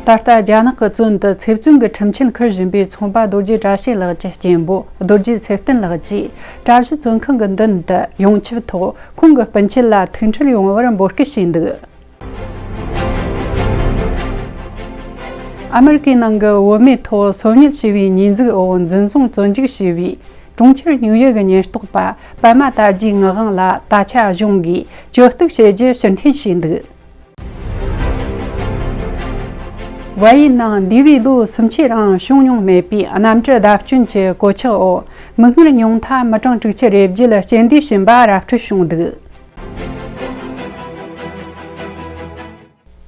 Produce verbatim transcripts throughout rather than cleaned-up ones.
ད་ལྟ་རྒྱ་ནག་གི་བཙོན་དུ་ཚེ་བཙོན་གྱི་ཁྲིམས་ཆད་འཁུར་བཞིན་པའི་ཚོང་པ་རྡོ་རྗེ་བཀྲ་ཤིས་ལགས་ཀྱི་གཅེན་པོ་རྡོ་རྗེ་ཚེ་བརྟན་ལགས་ཀྱིས་གྲྭ་བཞི་བཙོན་ཁང་གི་མདུན་དུ་ཡོངས་ཁྱབ་ཐོག་ཁོང་གི་སྤུན་མཆེད་ལ་ཐུགས་ཁྲལ་ཡོང་བར་འབོད་སྐུལ་བྱས་འདུག། ཨ་མི་རི་ཀའི་ནང་གི་བུད་མེད་ཐོག་སོ་ཉུལ་བྱས་པའི་ཉེས་འཛུགས་འོག་འཛིན་བཟུང་བཙོན་འཇུག་བྱས་པའི་གྲོང་ཁྱེར་ཉིའུ་ཡོག་གི་ཉེན་རྟོག་པ་པད་མ་དར་རྒྱས་ངག་དབང་ལ་ད་ཆ་གཞུང་གིས་གྱོད་གཏུག་བྱེད་རྒྱུ་ཕྱིར་འཐེན་བྱས་འདུག། བལ་ཡུལ་ནང་འདས་པའི་ལོ་སུམ་ཅུའི་རིང་བྱུང་མྱོང་མེད་པའི་གནམ་གྲུ་བརྡབ་སྐྱོན་གྱི་གོད་ཆག་འོག་མིག་སྔར་ཉུང་མཐའ་མི་གྲངས་དྲུག་ཅུ་རེ་བརྒྱད་རྐྱེན་འདས་ཕྱིན་པ་ར་སྤྲོད་བྱུང་འདུག།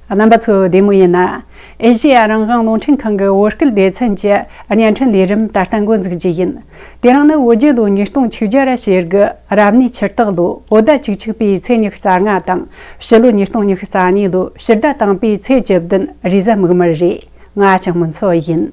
རྣམ་པ་ཚོ་བདེ་མོ་ཡིན་ན། ཨེ་ཤེ་ཡ་རང་དབང་རླུང་འཕྲིན་ཁང་གི་བོད་སྐད་སྡེ་ཚན་གྱི་བརྙན་འཕྲིན་ལས་རིམ་ད་ལྟ་འགོ་འཛུགས་རྒྱུ་ཡིན། དེ་རིང་ནི་བོད་རྒྱལ་ལོ་ཉིས་སྟོང་ཆིག་བརྒྱ་ར་ཞེ་དགུ་རབ་གནས་ཆུ་སྟག་ལོ་བོད་ཟླ་བཅུ་གཅིག་པའི་ཚེས་ཉི་ཤུ་རྩ་ལྔ་དང་ཕྱི་ལོ་ཉིས་སྟོང་ཉི་ཤུ་རྩ་གཉིས་ལོ་ཕྱི་ཟླ་དང་པོའི་ཚེས་བཅུ་བདུན་རེས་གཟའ་མིག་དམར་རེད། ང་ཆང་མུན་སོ་ཡིན།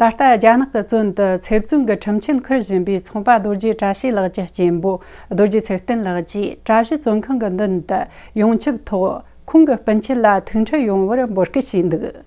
ད་ལྟ་རྒྱ་ནག་གི་བཙོན་དུ་ཚེ་བཙོན་གྱི་ཁྲིམས་ཆད་འཁུར་བཞིན་པའི་ཚོང་པ་རྡོ་རྗེ་བཀྲ་ཤིས་ལགས་ཀྱི་གཅེན་པོ་རྡོ་རྗེ་ཚེ་བརྟན་ལགས་ཀྱིས་གྲྭ་བཞི་བཙོན་ཁང་གི་མདུན་དུ་ཡོངས་ཁྱབ་ཐོག་ཁོང་གི་སྤུན་མཆེད་ལ་ཐུགས་ཁྲལ་ཡོང་བར་འབོད་སྐུལ་བྱས་འདུག།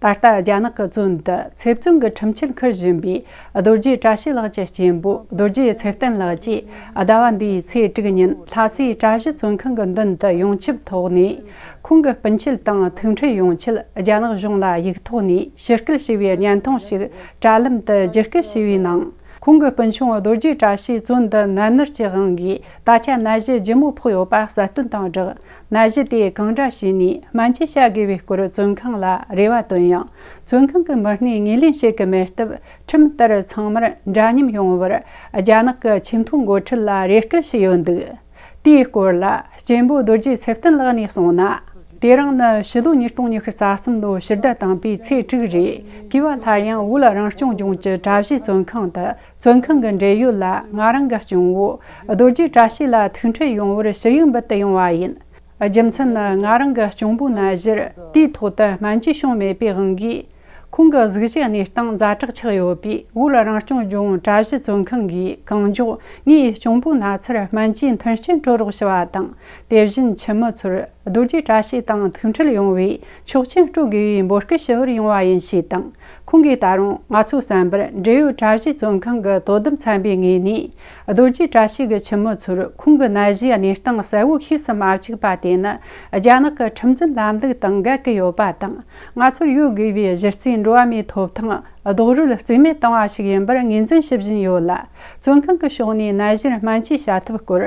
ད་ལྟ་རྒྱ་ནག་གི་བཙོན་དུ་ཚེ་བཙོན་གྱི་ཁྲིམས་ཆད་འཁུར་བཞིན་པའི་རྡོ་རྗེ་བཀྲ་ཤིས་ལགས་ཀྱི་གཅེན་པོ་རྡོ་རྗེ་ཚེ་བརྟན་ལགས་ཀྱིས་ཟླ་བ་འདིའི་ཚེས་དྲུག་ཉིན་ལྷ་སའི་གྲྭ་བཞི་བཙོན་ཁང་གི་མདུན་དུ་ཡོངས་ཁྱབ་ཐོག་ནས། ཁོང་གི་སྤུན་མཆེད་དང་ཐུགས་ཁྲལ་ཡོང་ཆེད་རྒྱ་ནག་གཞུང་ལ་ཡིག་ཐོག་ནས་ཕྱིར་སྐུལ་ཞུ་བའི་བརྙན་ཐུང་ཞིག་དྲ་ལམ་དུ་བརྒྱུད་སྐུལ་ཞུས་པའི་ནང་། ཁོང་གི་སྤུན་ཆུང་རྡོ་རྗེ་བཀྲ་ཤིས་བཙོན་དུ་ནད་མནར་གྱི་དབང་གིས་ད་ཆ་ནད་གཞི་ལྗིད་མོ་ཕོག་ཡོད་པ་གསལ་སྟོན་དང་སྦྲགས། ནད་གཞི་དེ་གང་འདྲ་བྱས་ནས་སྨན་བཅོས་བྱ་དགོས་པའི་སྐོར་བཙོན་ཁང་ལ་རེ་བ་བཏོན་ཡང་། བཙོན་ཁང་གི་མི་སྣས་ངོས་ལེན་བྱེད་ཀྱི་མེད་སྟབས། ཁྲིམས་ལྟར་ཚང་མར་འདྲ་མཉམ་ཡོང་བར་རྒྱ་ནག་གི་ཆེས་མཐོའི་འགོ་ཁྲིད་ལ་རེ་སྐུལ་བྱས་ཡོད་འདུག། དེའི་སྐོར་ལ་གཅེན་པོ་རྡོ་རྗེ་ཚེ་བརྟན་ལགས་ནས་གསུངས་ན། དེ་རིང་ནི་ཕྱི་ལོ་ཉིས་སྟོང་ཉི་ཤུ་རྩ་གསུམ་ལོའི་ཕྱི་ཟླ་དང་པོའི་ཚེས་དྲུག་རེད། གུས་པ་སླར་ཡང་བོད་རང་སྐྱོང་ལྗོངས་ཀྱི་གྲྭ་བཞི་བཙོན་ཁང་དུ་བཙོན་ཁང་གི་འབྲེལ་ཡོད་ལ་ང་རང་གི་གཅུང་བོ་རྡོ་རྗེ་བཀྲ་ཤིས་ལ་ཐུགས་ཁྲལ་ཡོང་བར་ཞུ་ཡིག་འབུལ་དུ་ཡོང་བ་ཡིན། རྒྱུ་མཚན་ནི་ང་རང་གི་གཅུང་པོ་ནད་གཞིར་དུས་ཐོག་ཏུ་སྨན་བཅོས་བྱུང་མེད་པའི་དབང་གིས། ཁོང་གི་གཟུགས་གཞི་གནས་སྟངས་ཛ་དྲག་ཆགས་ཡོད་པས། བོད་རང་སྐྱོང་ལྗོངས་གྲྭ་བཞི་བཙོན་ཁང་གིས་གང་མགྱོགས་ངའི་གཅུང་པོ་ན་ཚར་སྨན་བཅོས་མཐུན་རྐྱེན་སྤྲོད་རོགས་ཞུ་བ་དང་། དེ་བཞིན་ཁྱིམ་མི་ཚོར་རྡོ་རྗེ་བཀྲ་ཤིས་དང་ཐུགས་ཁྲལ་ཡོང་བའི་ཆོག་མཆན་སྤྲོད་དགོས་པའི་འབོད་སྐུལ་ཞུ་བར་ཡོང་བ་ཡིན་ཞེས་དང་། ཁོང་གིས་ད་རུང་ང་ཚོའི་བསམ་པར་འབྲེལ་ཡོད་གྲྭ་བཞི་བཙོན་ཁང་གི་དོ་དམ་ཚན་པའི་ངོས་ནས། རྡོ་རྗེ་བཀྲ་ཤིས་ཀྱི་ཁྱིམ་མི་ཚོར་ཁོང་གི་ནད་གཞིའི་གནས་སྟངས་གསལ་བོ་ཤེས་སུ་མ་བཅུག་པ་དེ་ནི་རྒྱ་ནག་གི་ཁྲིམས་འཛིན་ལམ་ལུགས་དང་འགལ་གྱི་ཡོད་པ་དང་། ང་ཚོར་ཡོད་དགོས་པའི་གཞི་རྩའི་འགྲོ་བ་མིའི་ཐོབ་ཐང་རྡོག་རོལ་རྩིས་མེད་བཏང་བ་ཞིག་ཡིན་པར་ངོས་འཛིན་ཞུ་བཞིན་ཡོད་ལ། བཙོན་ཁང་གི་ཕྱོགས་ནས་ནད་གཞིར་སྨན་བཅོས་བྱ་ཐབས་སྐོར་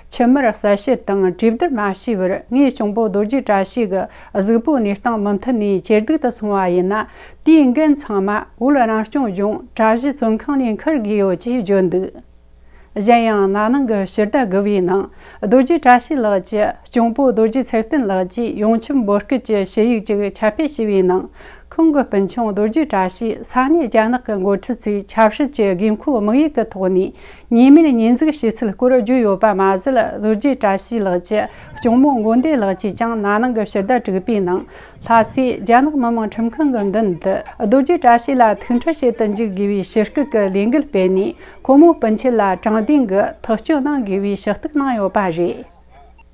ཁྱིམ་མིར་གསལ་བཤད་དང་གྲོས་བསྡུར་མ་བྱས་པར། ངའི་གཅུང་པོ་རྡོ་རྗེ་བཀྲ་ཤིས་ཀྱི་གཟུགས་པོའི་གནས་སྟངས་མུ་མཐུད་ནས་ཇེ་སྡུག་ཏུ་སོང་བ་ཡིན་ན། དེའི་འགན་ཚང་མ་བོད་རང་སྐྱོང་ལྗོངས་གྲྭ་བཞི་བཙོན་ཁང་ནས་འཁུར་དགོས་ཡོད་ཅེས་བརྗོད་འདུག། གཞན་ཡང་ན་ནིང་གི་ཕྱི་ཟླ་དགུ་པའི་ནང་རྡོ་རྗེ་བཀྲ་ཤིས་ལགས་ཀྱི་གཅུང་པོ་རྡོ་རྗེ་ཚེ་བརྟན་ལགས་ཀྱིས་ཡོངས་ཁྱབ་འབོད་སྐུལ་གྱི་ཞུ་ཡིག་ཅིག་ཁྱབ་སྤེལ་ཞུས་པའི་ནང་། ཁོང་གི་སྤུན་ཆུང་རྡོ་རྗེ་བཀྲ་ཤིས་ས་གནས་རྒྱ་ནག་གི་འགོ་ཁྲིད་ཚོས་ཆབ་སྲིད་ཀྱི་དགོས་མཁོ་དམིགས་ཡུལ་གྱི་ཐོག་ནས་ཉེས་མེད་ཉེས་འཛུགས་བྱས་ཚུལ་སྐོར་བརྗོད་ཡོད་པ་མ་ཟད། རྡོ་རྗེ་བཀྲ་ཤིས་ལགས་ཀྱི་གཅུང་མོ་མགོན་བདེ་ལགས་ཀྱིས་ཀྱང་ན་ནིང་གི་ཕྱི་ཟླ་དྲུག་པའི་ནང་། ལྷ་སའི་རྒྱ་ནག་མི་དམངས་ཁྲིམས་ཁང་གི་མདུན་དུ་རྡོ་རྗེ་བཀྲ་ཤིས་ལ་ཐུགས་ཁྲལ་བྱེད་དུ་འཇུག་དགོས་པའི་ཞུ་སྐུལ་གྱི་ལས་འགུལ་སྤེལ་ནས། ཁོ་མོའི་སྤུན་མཆེད་ལ་དྲང་བདེན་གྱི་ཐག་གཅོད་གནང་དགོས་པའི་ཞུ་གཏུག་གནང་ཡོད་པ་རེད།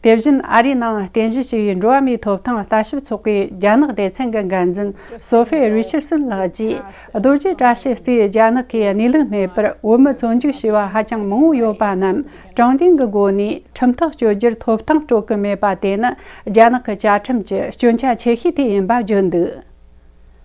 དེ་བཞིན་ཨ་རིའི་ནང་རྟེན་གཞི་བྱས་པའི་འགྲོ་བ་མིའི་ཐོབ་ཐང་ལྟ་ཞིབ་ཚོགས་པའི་རྒྱ་ནག་སྡེ་ཚན་གྱི་འགན་འཛིན་སོ་ཧྥེ་རི་ཆར་སན་ལགས་ཀྱིས། རྡོ་རྗེ་བཀྲ་ཤིས་གཙོས་རྒྱ་ནག་གིས་གནས་ལུགས་མེད་པར་བོད་མི་བཙོན་འཇུག་བྱས་པ་ཧ་ཅང་མང་བོ་ཡོད་པ་རྣམས་དྲང་བདེན་གྱི་སྒོ་ནས་ཁྲིམས་ཐག་གཅོད་རྒྱུར་ཐོབ་ཐང་སྤྲོད་ཀྱི་མེད་པ་དེ་ནི་རྒྱ་ནག་གི་བཅའ་ཁྲིམས་ཀྱི་སྐྱོན་ཆ་ཆེ་ཤོས་དེ་ཡིན་པ་བརྗོད་འདུག།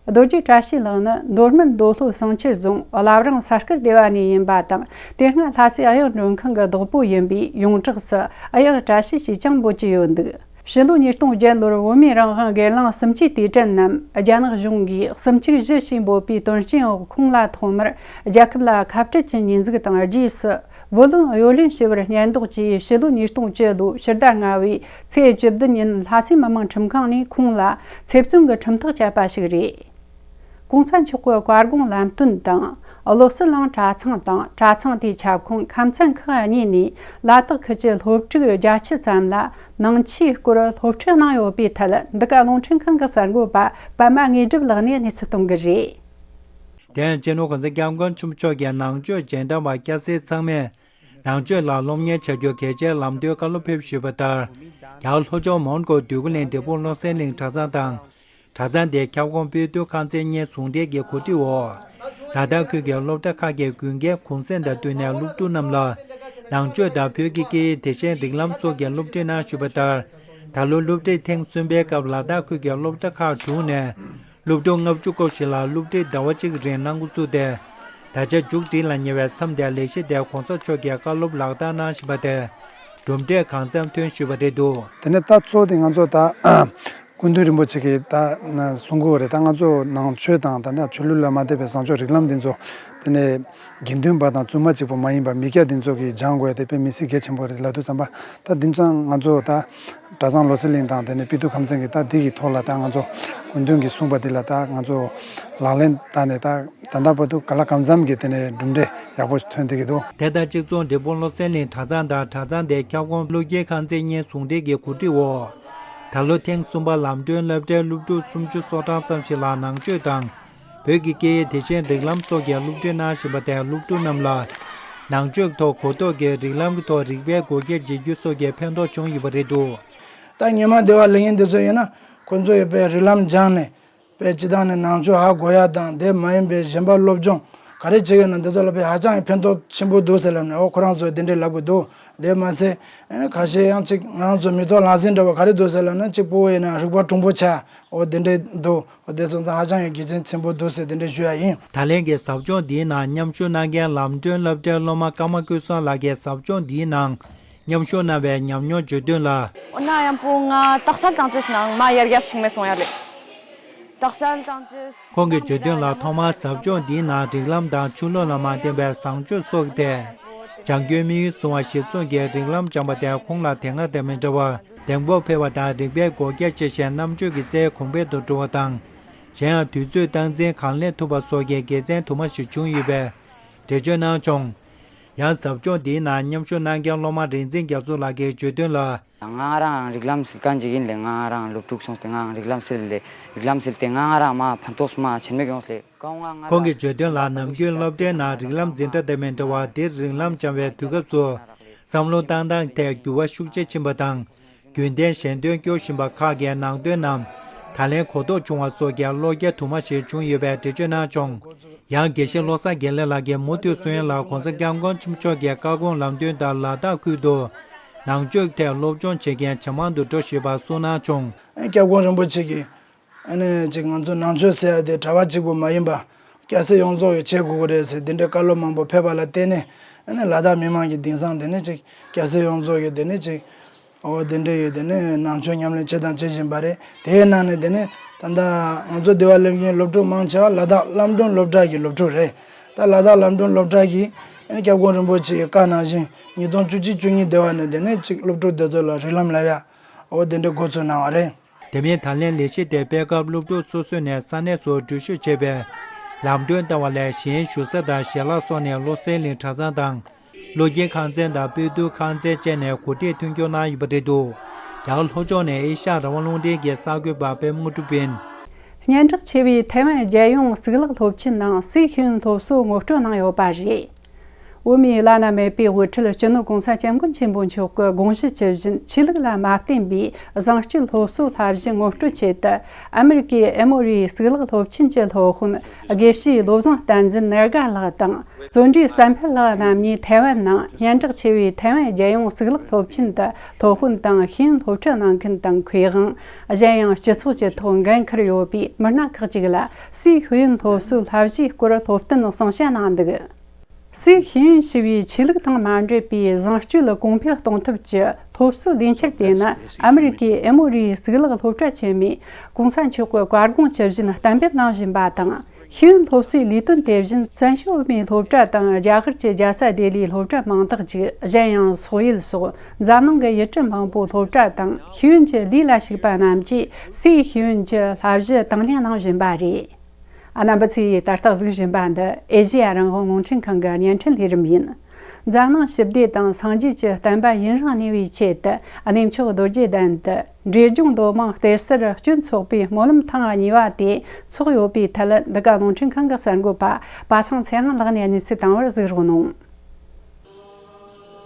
རྡོ་རྗེ་བཀྲ་ཤིས་ལགས་ནི་མདོ་སྨད་མདོ་སློབ་ཟངས་ཆུ་རྫོང་བླ་བྲང་ས་དཀར་སྡེ་བ་ནས་ཡིན་པ་དང་། དེ་སྔ་ལྷ་སའི་གཡག་མགྲོན་ཁང་གི་བདག་པོ་ཡིན་པས། ཡོངས་གྲགས་སུ་གཡག་བཀྲ་ཤིས་ཞེས་ཀྱང་འབོད་ཀྱི་ཡོད་འདུག། ཕྱི་ལོ་ཉིས་སྟོང་བརྒྱད་ལོར་བོད་མིའི་རང་དབང་སྒེར་ལངས་སུམ་ཅུའི་དུས་དྲན་ནམ། རྒྱ་ནག་གཞུང་གིས་གསུམ་བཅུ་བཞི་ཞེས་འབོད་པའི་དོན་རྐྱེན་འོག་ཁོང་ལ་ཐོག་མར་རྒྱལ་ཁབ་ལ་ཁ་བྲལ་གྱི་ཉེས་འཛུགས་དང་། རྗེས་སུ་བུ་ལོན་གཡོ་ལེན་བྱས་པར་སྙད་འདོགས་ཀྱིས། ཕྱི་ལོ་ཉིས་སྟོང་བཅུ་ལོའི་ཕྱི་ཟླ་ལྔ་པའི་ཚེས་བཅུ་བདུན་ཉིན་ལྷ་སའི་མི་དམངས་ཁྲིམས་ཁང་ནས་ཁོང་ལ་ཚེ་བཙོན་གྱི་ཁྲིམས་ཐག་བཅད་པ་ཞིག་རེད། གོང་ས་མཆོག་གི་བཀའ་དགོངས་ལམ་སྟོན་དང་། བློ་གསལ་གླིང་གྲྭ་ཚང་དང་གྲྭ་ཚང་དེའི་ཁྱབ་ཁོངས་ཁམས་ཚན་ཁག་གཉིས་ནས་ལ་དྭགས་ཁུལ་གྱི་སློབ་ཕྲུག་བརྒྱད་ཅུ་ཙམ་ལ་ནང་ཆོས་སྐོར་སློབ་ཁྲིད་གནང་ཡོད་པའི་ཐད། འདི་ག་རླུང་འཕྲིན་ཁང་གི་གསར་འགོད་པ་པདྨ་དངོས་གྲུབ་ལགས་ནས་གནས་ཚུལ་གཏོང་གི་རེད། དེ་ཡང་སྤྱི་ནོར་གོང་ས་སྐྱབས་མགོན་ཆེན་པོ་མཆོག་གིས་ནང་ཆོས་སྦྱིན་བདག་པ་སྐྱ་སེར་ཚང་མས་ནང་ཆོས་ལ་སློབ་གཉེར་བྱ་རྒྱུ་གལ་ཆེའི་ལམ་སྟོན་བཀའ་སློབ་ཕེབས་ཞུས་པ་ལྟར། རྒྱ་གར་ལྷོ་ཕྱོགས་མོན་གྷོ་འདོད་རྒུ་གླིང་འབྲས་སྤུངས་བློ་གསལ་གླིང་གྲྭ་ཚང་དང་། གྲྭ་ཚང་དེའི་ཁྱབ་ཁོངས་དཔལ་དུས་ཁང་ཚན་གཉིས་ཟུང་འབྲེལ་གྱི་གོ་སྒྲིག་འོག་ལ་དྭགས་ཁུལ་གྱི་སློབ་གྲྭ་ཁག་གི་དགུན་ཁའི་གུང་སེང་དང་བསྟུན་ནས་སློབ་ཕྲུག་རྣམས་ལ་ནང་ཆོས་དང་བོད་ཀྱི་སྐད་ཡིག་དེ་བཞིན་རིགས་ལམ་སོགས་ཀྱི་སློབ་ཁྲིད་གནང་ཞུས་པ་ལྟར། ད་ལོ་སློབ་ཁྲིད་ཐེངས་གསུམ་པའི་སྐབས་ལ་དྭགས་ཁུལ་གྱི་སློབ་གྲྭ་ཁག་དྲུག་ནས་སློབ་ཕྲུག་ལྔ་བཅུ་སྐོར་ཞིག་ལ་སློབ་ཁྲིད་ཟླ་བ་གཅིག་རིང་གནང་འགོ་བཙུགས་ཏེ། ད་ཆ་མཇུག་སྒྲིལ་ལ་ཉེ་བའི་མཚམས་དེར་ལས་གཞི་དེ་གོང་ས་མཆོག་གིས་བཀའ་སློབ་ལག་བསྟར་གནང་བཞིན་པ་དེ་གྲུབ་འབྲས་གང་འཚམ་ཐོན་ཞུས་པ་རེད་འདུག། དེ་ནས་ད་གཙོ་བོ་དེ་ང་ཚོ་ད་སྐུ་མདུན་རིན་པོ་ཆེ་གིས་ད་གསུང་གི་ཡོད་རེད། ད་ང་ཚོ་ནང་ཆོས་དང་ད་ནི་ཆོས་ལུགས་ལ་མ་ལྟོས་པའི་བཟང་སྤྱོད་རིགས་ལམ་འདི་ཚོ་དེ་ནས་དགེ་འདུན་པ་དང་བཙུན་མ་གཅིག་པུ་མ་ཡིན་པ་མི་སྐྱ་འདི་ཚོ་གིས་སྦྱང་དགོས་དེ་དཔེ་མི་སྲིད་གལ་ཆེན་པོ་རེད་ལབ་དུས་ཙམ་པ། ད་འདི་ཚོ་ང་ཚོ་ད་གྲྭ་ཚང་བློ་གསལ་གླིང་དང་དེ་ནས་དཔལ་དུས་ཁམས་ཚན་གྱིས་ད་འདི་གི་ཐོག་ལ་ད་ང་ཚོ་སྐུ་མདུན་གྱིས་གསུངས་པ་འདི་ལ་ད་ང་ཚོ་ལག་ལེན་བསྟར་ནས་ད་ད་ལྟ་བར་དུ་ག་ལ་གང་འཚམ་གྱི་དེ་ནས་གྲུབ་འབྲས་ཡག་པོ་ཐོན་བསྡད་ཀྱི་འདུག། དེ་དང་གཅིག་མཚུངས་འབྲས་སྤུངས་བློ་གསལ་གླིང་གྲྭ་ཚང་དང་གྲྭ་ཚང་དེའི་ཁྱབ་ཁོངས་བློ་དགེ་ཁང་ཚན་གཉིས་ཟུང་འབྲེལ་གྱི་གོ་སྒྲིག་འོག་ད་ལོ་ཐེངས་གསུམ་པ་ལམ་གྲོན་སློབ་གྲྭའི་སློབ་ཕྲུག་སུམ་ཅུ་སོ་གྲངས་ཙམ་ཞིག་ལ་ནང་ཆོས་དང་བོད་ཀྱི་སྐད་ཡིག་དེ་བཞིན་རིགས་ལམ་སོགས་ཀྱི་སློབ་ཁྲིད་གནང་བཞིན་པ་དེར་སློབ་ཕྲུག་རྣམས་ལ་ནང་ཆོས་ཐོག་གོ་རྟོགས་ཀྱིས་རིགས་ལམ་གྱི་ཐོག་རིགས་པའི་སྒོ་འབྱེད་བྱེད་རྒྱུ་སོགས་ཀྱི་ཕན་ཐོགས་བྱུང་ཡོད་པ་རེད་འདུག། ད་ཉི་མ་བདེ་བ་ལེགས་ཉེས་འདི་ཚོ་ཡིན་ན་ཁོང་ཚོ་ཡོད་པའི་རིགས་ལམ་སྦྱངས་ནས་དཔེ་སྤྱི་བཏང་ནས་ནང་ཆོས་ཧ་གོ་ཡ་དང་དེ་མ་ཡིན་པའི་གཞན་པ་སློབ་སྦྱོང་ག་རེ་བྱེད་ཀྱི་ཡོད་ན་འདི་ཚོ་ལ་དཔེ་ཧ་ཅང་གི་ཕན་ཐོགས་ཆེན་པོ་འདུག་ཟེར་ལབ་ནས་ཨོ་ཁོ་རང་ཚོས་དེ་འདྲས་ལབ་གི་འདུག། དེ་མ་ཚད་ཨ་ནི་ཁ་ཤས་ཡང་ཅིག་ང་རང་ཚོ་མི་ཐོག་ལག་ཟིན་འདྲ་བ་ག་རེ་འདུག་ཟེར་ལབ་ན་ཅིག་སྤོ་བོ་ཡིན་ན་རིག་པ་གྲུང་པོ་ཆགས་ཨོ་དེ་འདྲས་འདུག། ཨོ་དེ་སོང་ཙང་ཧ་ཅང་གི་དགེ་མཚན་ཆེན་པོ་འདུག་ཟེར་དེ་འདྲས་ཞུ་ཡ་ཡིན། ད་ལན་གྱི་ཟབ་སྦྱོང་འདིའི་ནང་མཉམ་ཞུགས་གནང་མཁན་ལམ་གྲོན་སློབ་གྲྭའི་སློབ་མ་ཀརྨ་ཀུན་བཟང་ལགས་ཀྱིས་ཟབ་སྦྱོང་འདིའི་ནང་མཉམ་ཞུགས་གནང་བའི་ཉམས་མྱོང་བརྗོད་དོན་ལ། འོ་ན་ཡང་པོ་ང་རྟགས་གསལ་བཏང་ཅེས་ནང་མ་ཡར་རྒྱས་ཤིག་མེད་སོང་ཡ་ལེ། རྟགས་གསལ་བཏང་ཅེས། ཁོང་གིས་བརྗོད་དོན་ལ་ཐོག་མར་ཟབ་སྦྱོང་འདིའི་ནང་རིགས་ལམ་དང་ཆོས་ལུགས་ལ་མ་བརྟེན་པའི་བཟང་སྤྱོད་སོགས་ཏེ། བྱམས་སྐྱོང་དམིགས་ཡུལ་བཟུང་བ་གཞིར་བཟུང་གི་རིགས་ལམ་སྦྱངས་པ་དེ་ཁོང་ལ་དེ་སྔ་དང་མི་འདྲ་བར་གདེང་སྤོབས་འཕེལ་བ་དང་རིག་པའི་སྒོ་རྒྱ་ཕྱེ་ཞིང་རྣམ་དཔྱོད་ཀྱི་རྩལ་གོང་འཕེལ་དུ་འགྲོ་བ་དང་། གཞན་ཡང་དུས་ཚོད་སྟངས་འཛིན་གང་ལེགས་ཐུབ་པ་སོགས་ཀྱི་དགེ་མཚན་དུ་མ་ཞིག་བྱུང་ཡོད་པས་འགྲེལ་བརྗོད་གནང་བྱུང་། ཡང་ཟབ་སྦྱོང་འདིའི་ནང་མཉམ་ཞུགས་གནང་མཁན་སློབ་མ་རིག་འཛིན་རྒྱ་མཚོ་ལགས་ཀྱིས་བརྗོད་དོན་ལ། ང་རང་རིགས་ལམ་སིལ་མཁན་ཅིག་ཡིན་ལེ། ང་རང་སློབ་ཕྲུག་སོང་སྟེ་ང་རིགས་ལམ་སིལ་ལེ། རིགས་ལམ་སིལ་ཏེ་ང་རང་མ་ཕན་ཐོགས་མ་ཆེན་མོ་ཡོང་སླེ། ཁོང་གིས་བརྗོད་དོན་ལ་ནམ་རྒྱུན་སློབ་གྲྭའི་ནང་རིགས་ལམ་འཛིན་གྲྭ་དང་མི་འདྲ་བར་འདིར་རིགས་ལམ་སྦྱང་བའི་དུས་སྐབས་སུ་བསམ་བློ་བཏང་སྟངས་ཐད་འགྱུར་བ་ཤུགས་ཆེ་ཕྱིན་པ་དང་། རྒྱུན་ལྡན་ཞལ་འདོན་སྐྱོར་བཞིན་པ་ཁག་གི་ནང་དོན་རྣམས་ད་ལན་གོ་རྟོགས་བྱུང་བ་སོགས་ཀྱི་བློ་རྒྱ་དུ་མ་ཞིག་བྱུང་ཡོད་པའི་འགྲེལ་བརྗོད་གནང་བྱུང་། ཡང་དགེ་བཤེས་བློ་བཟང་དགེ་ལེགས་ལགས་ཀྱིས་མུ་མཐུད་གསུང་ཡ་ལ་གོང་ས་སྐྱབས་མགོན་ཆེན་པོ་མཆོག་གི་བཀའ་དགོངས་ལམ་སྟོན་ལྟར་ལ་དྭགས་ཁུལ་དུ་ནང་ཆོས་ཐད་སློབ་སྦྱོང་བྱེད་མཁན་ཇེ་མང་དུ་འགྲོ་བཞིན་པ་གསུངས་གནང་བྱུང་། སྐྱབས་མགོན་རིན་པོ་ཆེ་གིས་ཨ་ནི་ཅིག་ང་ཚོ་ནང་ཆོས་ཟེར་ཡ་དེ་གྲྭ་པ་གཅིག་པུ་མ་ཡིན་པ་སྐྱ་སེར་ཡོངས་རྫོགས་ཀྱིས་བྱེད་དགོས་ཀྱི་རེད་ཟེར་འདི་འདྲའི་བཀའ་སློབ་མང་པོ་ཕེབས་པ་ལ་བརྟེན་ནས་ཨ་ནི་ལ་དྭགས་མི་མང་གི་དེང་སང་དེ་ནི་ཅིག་སྐྱ་སེར་ཡོངས་རྫོགས་ཀྱིས་དེ་ནི་ཅིག་འོ་དེ་འདྲ་ཡོད། དེ་ནས་ནང་ཆོས་ཉམས་ལེན་བྱས་དང་བྱེད་བཞིན་པ་རེད། དེའི་ནང་ནས་དེ་ནས་ད་ལྟ་ང་ཚོ་སྡེ་བ་སླེབས་མཁན་སློབ་ཕྲུག་མང་ཆེ་བ་ལ་དྭགས་བླམ་སྒྲོན་སློབ་གྲྭ་གི་སློབ་ཕྲུག་རེད། ད་ལ་དྭགས་བླམ་སྒྲོན་སློབ་གྲྭ་གིས་སྐྱབས་མགོན་རིན་པོ་ཆེ་གི་བཀའ་ནང་བཞིན་ཉིས་སྟོང་བཅུ་གཅིག་བཅུ་གཉིས་སྡེ་བ་ནས་དེ་ནས་ཅིག་སློབ་ཕྲུག་དེ་ཚོ་ལ་རིགས་ལམ་བསླབ་ཡ་འོ་དེ་འདྲ་འགོ་ཚུགས་གནང་བ་རེད། དེ་མིན་ད་ལན་ལས་གཞི་དེ་སྤེལ་སྐབས་སློབ་ཕྲུག་སོ་སོ་ནས་ས་གནས་སུ་འགྲུལ་བཞུད་བྱས་པའི་ལམ་གྲོན་བཏང་བ་ལས་གཞན་བཞུགས་ས་དང་ཞལ་ལག་སོགས་ནས་བློ་གསལ་གླིང་གྲྭ་ཚང་དང་། བློ་དགེ་ཁང་ཚན་དང་དཔལ་དུས་ཁང་ཚན་བཅས་ནས་གོ་སྒྲིག་མཐུན་འགྱུར་གནང་ཡོད་པ་རེད་འདུག། རྒྱ་གར་ལྷོ་ཕྱོགས་ནས་ཨེ་ཤ་ཡ་རང་དབང་རླུང་འཕྲིན་གྱི་གསར་འགོད་པ་པད་མ་དངོས་གྲུབ་ཡིན། སྙན་གྲགས་ཆེ་བའི་ཐའེ་ཝན་རྒྱལ་ཡོངས་གཙུག་ལག་སློབ་ཆེན་ནང་སིའི་ཤེས་ཡོན་སློབ་གསོ་ངོ་སྤྲོད་གནང་ཡོད་པ་རེད། འོག་མའི་བླ་ན་མེད་པའི་དབུ་ཁྲིད་སྤྱི་ནོར་གོང་ས་སྐྱབས་མགོན་ཆེན་པོ་མཆོག་གི་དགོངས་གཞི་ཇི་བཞིན་ཆོས་ལུགས་ལ་མ་བརྟེན་པའི་བཟང་སྤྱོད་སློབ་གསོའི་བསླབ་གཞི་ངོ་སྤྲོད་ཆེད་དུ། ཨ་མེ་རི་ཀའི་ཨེ་མོ་རི་གཙུག་ལག་སློབ་ཆེན་གྱི་སློབ་དཔོན་དགེ་བཤེས་བློ་བཟང་བསྟན་འཛིན་ནེར་གྷ་ལགས་དང་། བརྩོན་འགྲུས་བསམ་འཕེལ་ལགས་རྣམ་གཉིས་ཐའེ་ཝན་ནང་སྙན་གྲགས་ཆེ་བའི་ཐའེ་ཝན་རྒྱལ་ཡོངས་གཙུག་ལག་སློབ་ཆེན་དུ་སློབ་དཔོན་དང་ཤེས་ཡོན་སློབ་ཁྲིད་གནང་མཁན་དང་། མཁས་དབང་གཞན་ཡང་སྤྱི་ཚོགས་ཀྱི་ཐོག་འགན་འཁུར་ཡོད་པའི་མི་སྣ་ཁག་ཅིག་ལ་སིའི་ཤེས་ཡོན་སློབ་གསོའི་བསླབ་གཞིའི་སྐོར་སློབ་སྟོན་གསུང་བཤད་གནང་འདུག། སིའི་ཤེས་ཡོན་ཞེས་པའི་ཆོས་ལུགས་དང་མ་འབྲེལ་བའི་བཟང་སྤྱོད་གོང་འཕེལ་གཏོང་ཐབས་ཀྱི་སློབ་གསོའི་ལས་འཆར་དེ་ནི་ཨ་མེ་རི་ཀའི་ཨེ་མོ་རིའི་གཙུག་ལག་སློབ་གྲྭ་ཆེན་མོས་གོང་ས་མཆོག་གི་བཀའ་དགོངས་ཇི་བཞིན་གཏན་འབེབས་གནང་བཞིན་པ་དང་། ཤེས་ཡོན་སློབ་གསོའི་ལས་དོན་དེ་བཞིན་བཙན་བྱོལ་བོད་མིའི་སློབ་གྲྭ་དང་རྒྱ་གར་གྱི་རྒྱལ་ས་ལྡི་ལིའི་སློབ་གྲྭ་མང་དག་ཅིག་གཞན་ཡང་སོག་ཡུལ་སོགས་འཛམ་གླིང་གི་ཡུལ་གྲུ་མང་པོའི་སློབ་གྲྭ་དང་ཤེས་ཡོན་གྱི་ལས་ལ་ཞུགས་པ་རྣམས་ཀྱིས་སའི་ཤེས་ཡོན་གྱི་བསླབ་གཞི་དང་ལེན་གནང་བཞིན་པ་རེད། རྣམ་པ་ཚོས་ད་ལྟ་གཟིགས་བཞིན་པ་འདི་ཨེ་ཤེ་ཡ་རང་དབང་རླུང་འཕྲིན་ཁང་གི་བརྙན་འཕྲིན་ལས་རིམ་ཡིན། འཛམ་གླིང་ཞི་བདེ་དང་སངས་རྒྱས་ཀྱི་བསྟན་པ་ཡུན་རིང་གནས་པའི་ཆེད་དུ་གནས་མཆོག་རྡོ་རྗེ་གདན་དུ་འབྲས་ལྗོངས་མདོ་མང་གཏེར་གསར་སྤྱོད་ཚོགས་པའི་སྨོན་ལམ་ཐེངས་གཉིས་པ་དེ་ཚོགས་ཡོད་པའི་ཐད། འདི་ག་རླུང་འཕྲིན་ཁང་གི་གསར་འགོད་པ་པ་སངས་ཚེ་དབང་ལགས་ནས་གནས་ཚུལ་བཏང་བར་གཟིགས་རོགས་གནང་།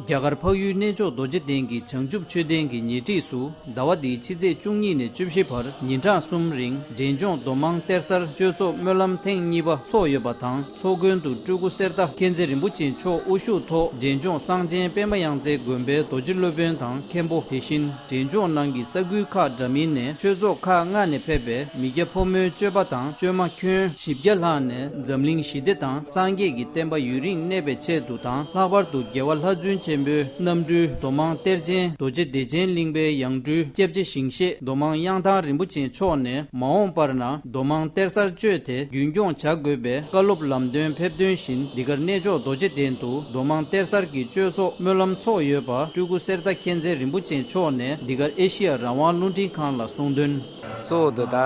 རྒྱ་གར་འཕགས་ཡུལ་གནས་མཆོག་རྡོ་རྗེ་གདན་གྱི་བྱང་ཆུབ་མཆོད་རྟེན་གྱི་ཉེ་འཁྲིས་སུ། ཟླ་བ་འདིའི་ཕྱི་ཚེས་བཅུ་གཉིས་ནས་བཅུ་བཞི་བར་ཉིན་གྲངས་གསུམ་རིང་འབྲས་ལྗོངས་མདོ་མང་གཏེར་གསར་སྤྱོད་ཚོགས་སྨོན་ལམ་ཐེངས་གཉིས་པ་འཚོགས་ཡོད་པ་དང་། ཚོགས་མགོན་དུ་སྤྲུལ་སྐུ་གསེར་རྟ་མཁྱེན་བརྩེ་རིན་པོ་ཆེ་མཆོག་དབུ་བཞུགས་ཐོག་འབྲས་ལྗོངས་གསང་ཆེན་པད་མ་ཡང་རྩེ་དགོན་པའི་རྡོ་རྗེ་སློབ་དཔོན་དང་མཁན་པོ། དེ་བཞིན་འབྲས་ལྗོངས་ནང་གི་ས་ཁུལ་ཁག་འདྲ་མིན་ནས་ཆོས་ཚོགས་ཁག་ལྔ་ནས་ཕེབས་པའི་མི་སྐྱ་ཕོ་མོའི་སྤྱོད་པ་དང་བཅོས་མ་ཁྱོན་བཞི་བརྒྱ་ལྷག་ནས་འཛམ་གླིང་ཞི་བདེ་དང་སངས་རྒྱས་ཀྱི་བསྟན་པ་ཡུན་རིང་གནས་པའི་ཆེད་དུ་དང་། ལྷག་པར་དུ་རྒྱལ་བ་ལྷ་བཙུན་ཆེན་པོའི་རྣམ་སྤྲུལ་མདོ་མང་གཏེར་ཆེན་རྡོ་རྗེ་བདེ་ཆེན་གླིང་པའི་ཡང་སྤྲུལ་སྐྱབས་རྗེ་ཞིང་གཤེགས་མདོ་མང་གཡང་ཐང་རིན་པོ་ཆེ་མཆོག་ནས། མ་འོངས་པར་ན་མདོ་མང་གཏེར་གསར་སྤྱོད་དེ་རྒྱུན་སྐྱོང་བྱ་དགོས་པའི་བཀའ་སློབ་ལམ་སྟོན་ཕེབས་དོན་བཞིན། འདི་གར་གནས་མཆོག་རྡོ་རྗེ་གདན་དུ་མདོ་མང་གཏེར་གསར་གྱི་སྤྱོད་ཚོགས་སྨོན་ལམ་འཚོགས་ཡོད་པ། སྤྲུལ་སྐུ་གསེར་རྟ་མཁྱེན་བརྩེ་རིན་པོ་ཆེ་མཆོག་ནས་འདི་གར་ཨེ་ཤི་ཡ་རང་དབང་རླུང་འཕྲིན་ཁང་ལ་གསུངས་དོན། གཙོ་བོ་དེ་ད་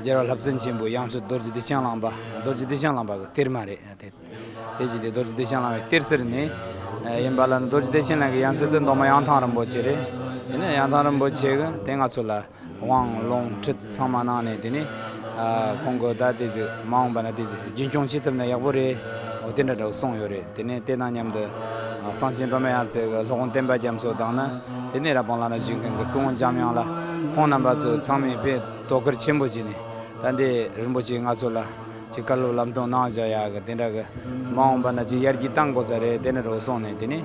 རྒྱལ་བ་ལྷ་བཙུན་ཆེན་པོའི་ཡང་སྤྲུལ་རྡོ་རྗེ་བདེ་ཆེན་གླིང་པ། རྡོ་རྗེ་བདེ་ཆེན་གླིང་པ་གི་གཏེར་མ་རེད། དེ་དེ་བཞིན་དེ་རྡོ་རྗེ་བདེ་ཆེན་གླིང་པའི་གཏེར་གསར་ནས་ཡིན་པ་ལ། རྡོ་རྗེ་བདེ་ཆེན་གླིང་གི་ཡང་སྲིད་དེ་མདོ་མ་གཡང་ཐང་རིན་པོ་ཆེ་རེད། དེ་ནས་གཡང་ཐང་རིན་པོ་ཆེ་གི་དེ་ང་ཚོ་ལ་དབང་ལུང་ཁྲིད་ཚང་མ་གནང་ནས། དེ་ནས་ཁོང་གི་ད་དེ་ཟིག་མ་འོངས་པ་ན་དེ་ཟིག་རྒྱུན་སྐྱོང་བྱེད་ཐུབ་ན་ཡག་པོ་རེད། འོ་དེ་འདྲ་འདྲ་བོ་གསུངས་ཡོད་རེད། དེ་ནས་དེ་དང་མཉམ་དུ་གསང་ཆེན་པད་མ་ཡང་རྩེ་གི་སློབ་དཔོན་བསྟན་པ་རྒྱ་མཚོ་དང་ནི། དེ་ནས་རབ་དབང་བླ་ན་བཞུགས་མཁན་གྱི་སྐུ་ངོ་འཇམ་དབྱངས་ལགས། ཁོང་རྣམ་པ་ཚོ་ཚང་མས་དཔེ་དོ་ཁུར་ཆེན་པོ་བྱས་ནས། ད་འདི་རིན་པོ་ཆེ་ང་ཚོ་ལ་ཅིག་བཀའ་སློབ་ལམ་སྟོན་གནང་བཞག་ཡག་གི་དེ་འདྲ་གི་མ་འོངས་པ་ན་ཅིག་ཡར་རྒྱས་གཏང་དགོས་ས་རེད། དེ་འདྲ་འདྲ་བོ་གསུངས་ནས། དེ་ནས་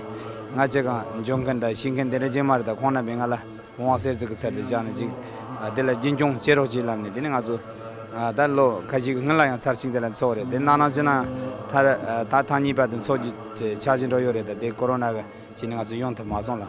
ང་ཅིག་གང་འཇོན་མཁན་འདྲ་ཤེས་མཁན་དེ་འདྲ་ཅིག་མ་རེད། ད་ཁོང་རྣམ་པས་ང་ལ་དབང་གསེར་ཟིག་གི་ཚར་དེ་བཞག་ནས་ཅིག་དེ་ལ་རྒྱུན་སྐྱོང་བྱེད་རོགས་ཅེས་ལབ་ནས། དེ་ནས་ང་ཚོ་ད་ལོ་ཁ་ཤས་ཀྱི་སྔོན་ལ་ཡང་ཚར་གཅིག་དེ་ལ་འཚོགས་རེད། དེ་ནང་ནང་བྱས་ན་ད་ད་ཐེངས་གཉིས་པ་དེ་འཚོགས་རྒྱུ་འཆར་གཞི་འགྲོ་ཡོད་རེད། ད་དེ་ཀོ་རོ་ན་གི་བྱས་ནས་ང་ཚོ་ཡོང་ཐུབ་མ་སོང་ལ།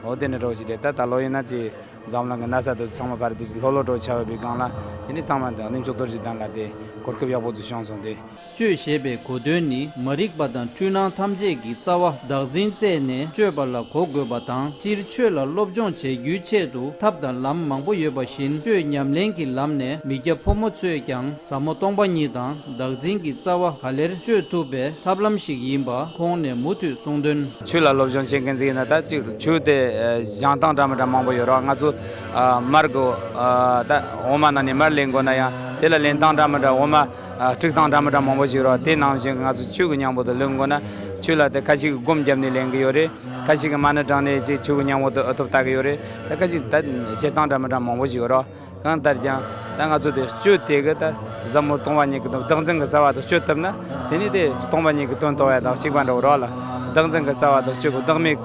འོ་དེ་ནས་འགྲོ་བྱས་ཏེ་ད་ད་ལོ་ཡིན་ན་ཅིག་འཛམ་གླིང་གི་གནས་ཚུལ་དེ་ཚང་མ་ཕར་དེ་ལྷོད་ལྷོད་འགྲོ་ཆགས་ཡོད་པའི་སྒང་ལ། དེ་ནས་ཚང་མ་དང་གནས་མཆོག་རྡོ་རྗེ་གདན་ལ་དེ་གོ་སྐབས་ཡག་པོ་ཅིག་བྱུང་སོང་སྟེ། སྤྱོད་ཞེས་པའི་གོ་དོན་ནི། མ་རིག་པ་དང་འཁྲུལ་སྣང་ཐམས་ཅད་ཀྱི་རྩ་བ་བདག་འཛིན་རྩད་ནས་གཅོད་པ་ལ་གོ་དགོས་པ་དང་། སྤྱིར་ཆོས་ལ་སློབ་སྦྱོང་བྱེད་རྒྱུའི་ཆེད་དུ་ཐབས་དང་ལམ་མང་པོ་ཡོད་པ་བཞིན། ཆོས་ཉམས་ལེན་གྱི་ལམ་ནས་མི་སྐྱ་ཕོ་མོ་ཚོས་ཀྱང་ཟབ་མོ་སྟོང་པ་ཉིད་དང་བདག་འཛིན་གྱི་རྩ་བ་ག་ལེར་གཅོད་ཐུབ་པའི་ཐབས་ལམ་ཞིག་ཡིན་པ་ཁོང་ནས་མུ་མཐུད་གསུངས་དོན། ཆོས་ལ་སློབ་སྦྱོང་བྱེད་མཁན་ཅིག་ཡིན་ན། ད་ཅིག་ཆོས་དེ་ཨ་སྦྱང་སྟངས་འདྲ་མི་འདྲ་མང་པོ་ཡོད་རེད། ང་ཚོ་ཨ་མར་གོ་ཨ་ད་འོ་མ་ནང་ནས་མར་ལེན་དགོས་ན་ཡང་དེ་ལ་ལེན་སྟངས་འདྲ་མི་འདྲ། འོ་མ་ཨ་དཀྲུག་སྟངས་འདྲ་མི་འདྲ་མང་པོ་ཞིག་ཡོད་རེད། དེ་ནང་བཞིན་ང་ཚོ་ཆོས་ཀྱི་མཉམ་པོ་དེ་ལེན་དགོས་ན། ཆོས་ལ་དེ་ཁ་ཤས་ཀྱིས་སྒོམ་བརྒྱབ་ནས་ལེན་གྱི་ཡོད་རེད། ཁ་ཤས་ཀྱིས་མ་ཎི་བགྲངས་ནས་ཅིག་ཆོས་ཀྱི་མཉམ་པོ་དེ་འུ་ཐུག་ལྟ་གི་ཡོད་རེད། ད་ཁ་ཤས་ད་བྱེད་སྟངས་འདྲ་མི་འདྲ་མང་པོ་ཞིག་ཡོད་རེད། གང་ལྟར་ཀྱང་ད་ང་ཚོ་དེ་སྤྱོད་དེ་གི་ད་ཟབ་མོ་སྟོང་པ་ཉིད་ཀྱི་དོན། བདག་འཛིན་གྱི་རྩ་བ་དེ་གཅོད་ཐུབ་ན། དེ་ནས་དེ་སྟོང་པ་ཉིད་ཀྱི་དོན་རྟོགས་ཡ་དང་གཅིག་པ་འདྲ་བོ་རེད་ལ། བདག་འཛིན་གྱི་རྩ་བ་དེ་གཅོད་དགོས། བདག་མེད་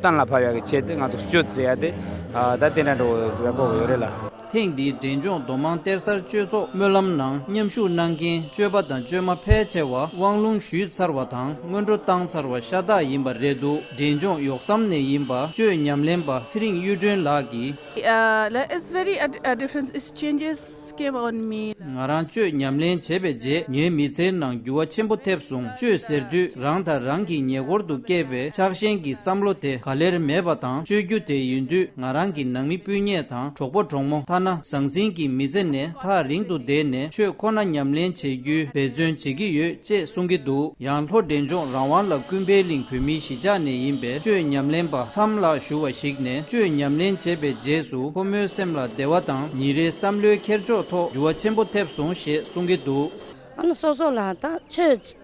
གཏན་ལ་ཕབ་ཡ་གི་ཆེད་དུ་ང་ཚོ་སྤྱོད་ཟེར་ཡ་དེ་ཨ་ད་དེ་འདྲ་འདྲ་བོ་ཟིག་ག་གོ་གི་ཡོད་རེད་ལ། ཐེངས་འདིའི་འབྲས་ལྗོངས་མདོ་མང་གཏེར་གསར་གཅོད་ཚོགས་སྨོན་ལམ་ནང་མཉམ་ཞུགས་གནང་མཁན་གཅོད་པ་དང་གཅོད་མ་ཕལ་ཆེ་བ་དབང་ལུང་ཞུས་ཚར་བ་དང་སྔོན་འགྲོ་བཏང་ཚར་བ་ཤ་སྟག་ཡིན་པ་རེད་འདུག་འབྲས་ལྗོངས་ཡོག་བསམ་ནས་ཡིན་པ་གཅོད་ཉམས་ལེན་པ་ཚེ་རིང་གཡུ་སྒྲོན་ལགས་ཀྱིས། Uh, like, it's very a, a difference. It's changes came on me. ང་རང་གཅོད་ཉམས་ལེན་བྱས་པའི་རྗེས་ངའི་མི་ཚེའི་ནང་འགྱུར་བ་ཆེན་པོ་ཐེབས་སོང་། གཅོད་ཟེར་དུས་རང་དང་རང་གི་ཉེ་འཁོར་དུ་སྐྱེས་པའི་ཆགས་ཞེན་གྱི་བསམ་བློ་དེ་ག་ལེར་མེད་པ་དང་། གཅོད་རྒྱུ་དེ་ཡིན་དུས་ང་རང་གི་ནང་མི་སྤུན་ཉེ་དང་གྲོགས་པོ་གྲོགས་མོ། ཐ་ན་ཟང་ཟིང་གི་མི་ཚེ་ནས་ཐག་རིང་དུ་བསྡད་ནས་ཆོས་ཁོ་ན་ཉམས་ལེན་བྱེད་རྒྱུའི་འབད་བརྩོན་བྱེད་ཀྱི་ཡོད། ཅེས་གསུང་གི་འདུག་ཡང་ལྷོ་འབྲས་ལྗོངས་རང་དབང་ལ་ཀུན་ཕན་གླིང་བོད་མིའི་གཞིས་ཆགས་ནས་ཡིན་པའི་གཅོད་ཉམས་ལེན་པ་མཚམས་ལགས་ཞུ་བ་ཞིག་ནས། གཅོད་ཉམས་ལེན་བྱས་པའི་རྗེས་སུ་ཁོ་མོའི་སེམས་ལ་བདེ་བ་དང་ཉིན་རེའི་བསམ་བློའི་འཁྱེར་ཕྱོགས་ཐོག་འགྱུར་བ་ཆེན་པོ་ཐེབས་སོང་ཞེས་གསུང་གི་འདུག་ཨ་ནི་སོ་སོ་ལ་ད་ཆོས་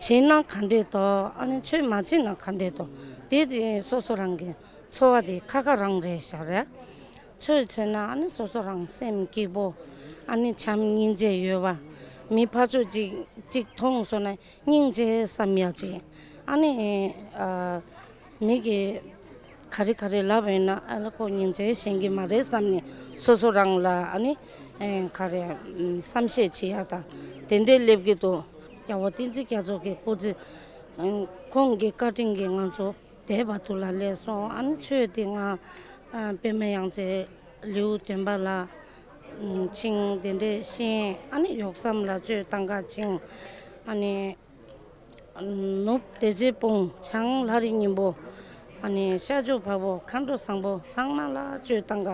བྱས་ན་ག་འདྲས་འདུག་ཨ་ནི་ཆོས་མ་བྱས་ན་ག་འདྲས་འདུག་དེ་དེ་སོ་སོ་རང་གི་ཚོར་བ་དེ་ཁ་ཁ་རང་རེད་ཤག་རེད། ཆོས་བྱས་ན་ཨ་ནི་སོ་སོ་རང་སེམས་སྐྱིད་པོ། ཨ་ནི་བྱམས་སྙིང་རྗེ་ཡོད་པ། མི་ཕར་ཕྱོགས་ཅིག་ཅིག་མཐོང་སོང་ན་སྙིང་རྗེ་བསམ་ཡག་ཅིག་ཨ་ནི་ཨ་མི་གི་ག་རེ་ག་རེ་ལབ་ཡོད་ན་ཨ་ལ་ཁོ་སྙིང་རྗེ་ཤེས་ཀྱི་མ་རེད་བསམ་ནས་སོ་སོ་རང་ལ་ཨ་ནི་ཨེ་ག་རེ་བསམ་ཤེས་བྱེད་ཡག་དང་དེ་འདྲའི་སླེབས་ཀྱི་འདུག་རྒྱལ་བ་བསྟན་འཛིན་རྒྱ་མཚོ་གི་སྐུ་ཚེ་ཁོང་གི་བཀའ་དྲིན་གྱིས་ང་ཚོ་འདས་པ་དུ་ལ་སླེབས་སོང་། ཨ་ནི་ཆོས་དེ་ང་ཨ་པད་མ་ཡང་རྩེ་ལེའུ་བདུན་པ་ལ་ཨ་ཕྱིན། དེ་འདྲས་ཤེས། ཨ་ནི་ཡོག་བསམ་ལ་ཆོས་བཏང་ག་ཕྱིན། ཨ་ནི་ནུབ་བདེ་ཆེན་སྤུངས་བྱང་ལྷ་རི་སྙིང་པོ། ཨ་ནི་ཤར་ཕྱོགས་འཕགས་པོ་མཁའ་འགྲོ་བཟང་པོ་ཚང་མ་ལ་ཆོས་བཏང་ག་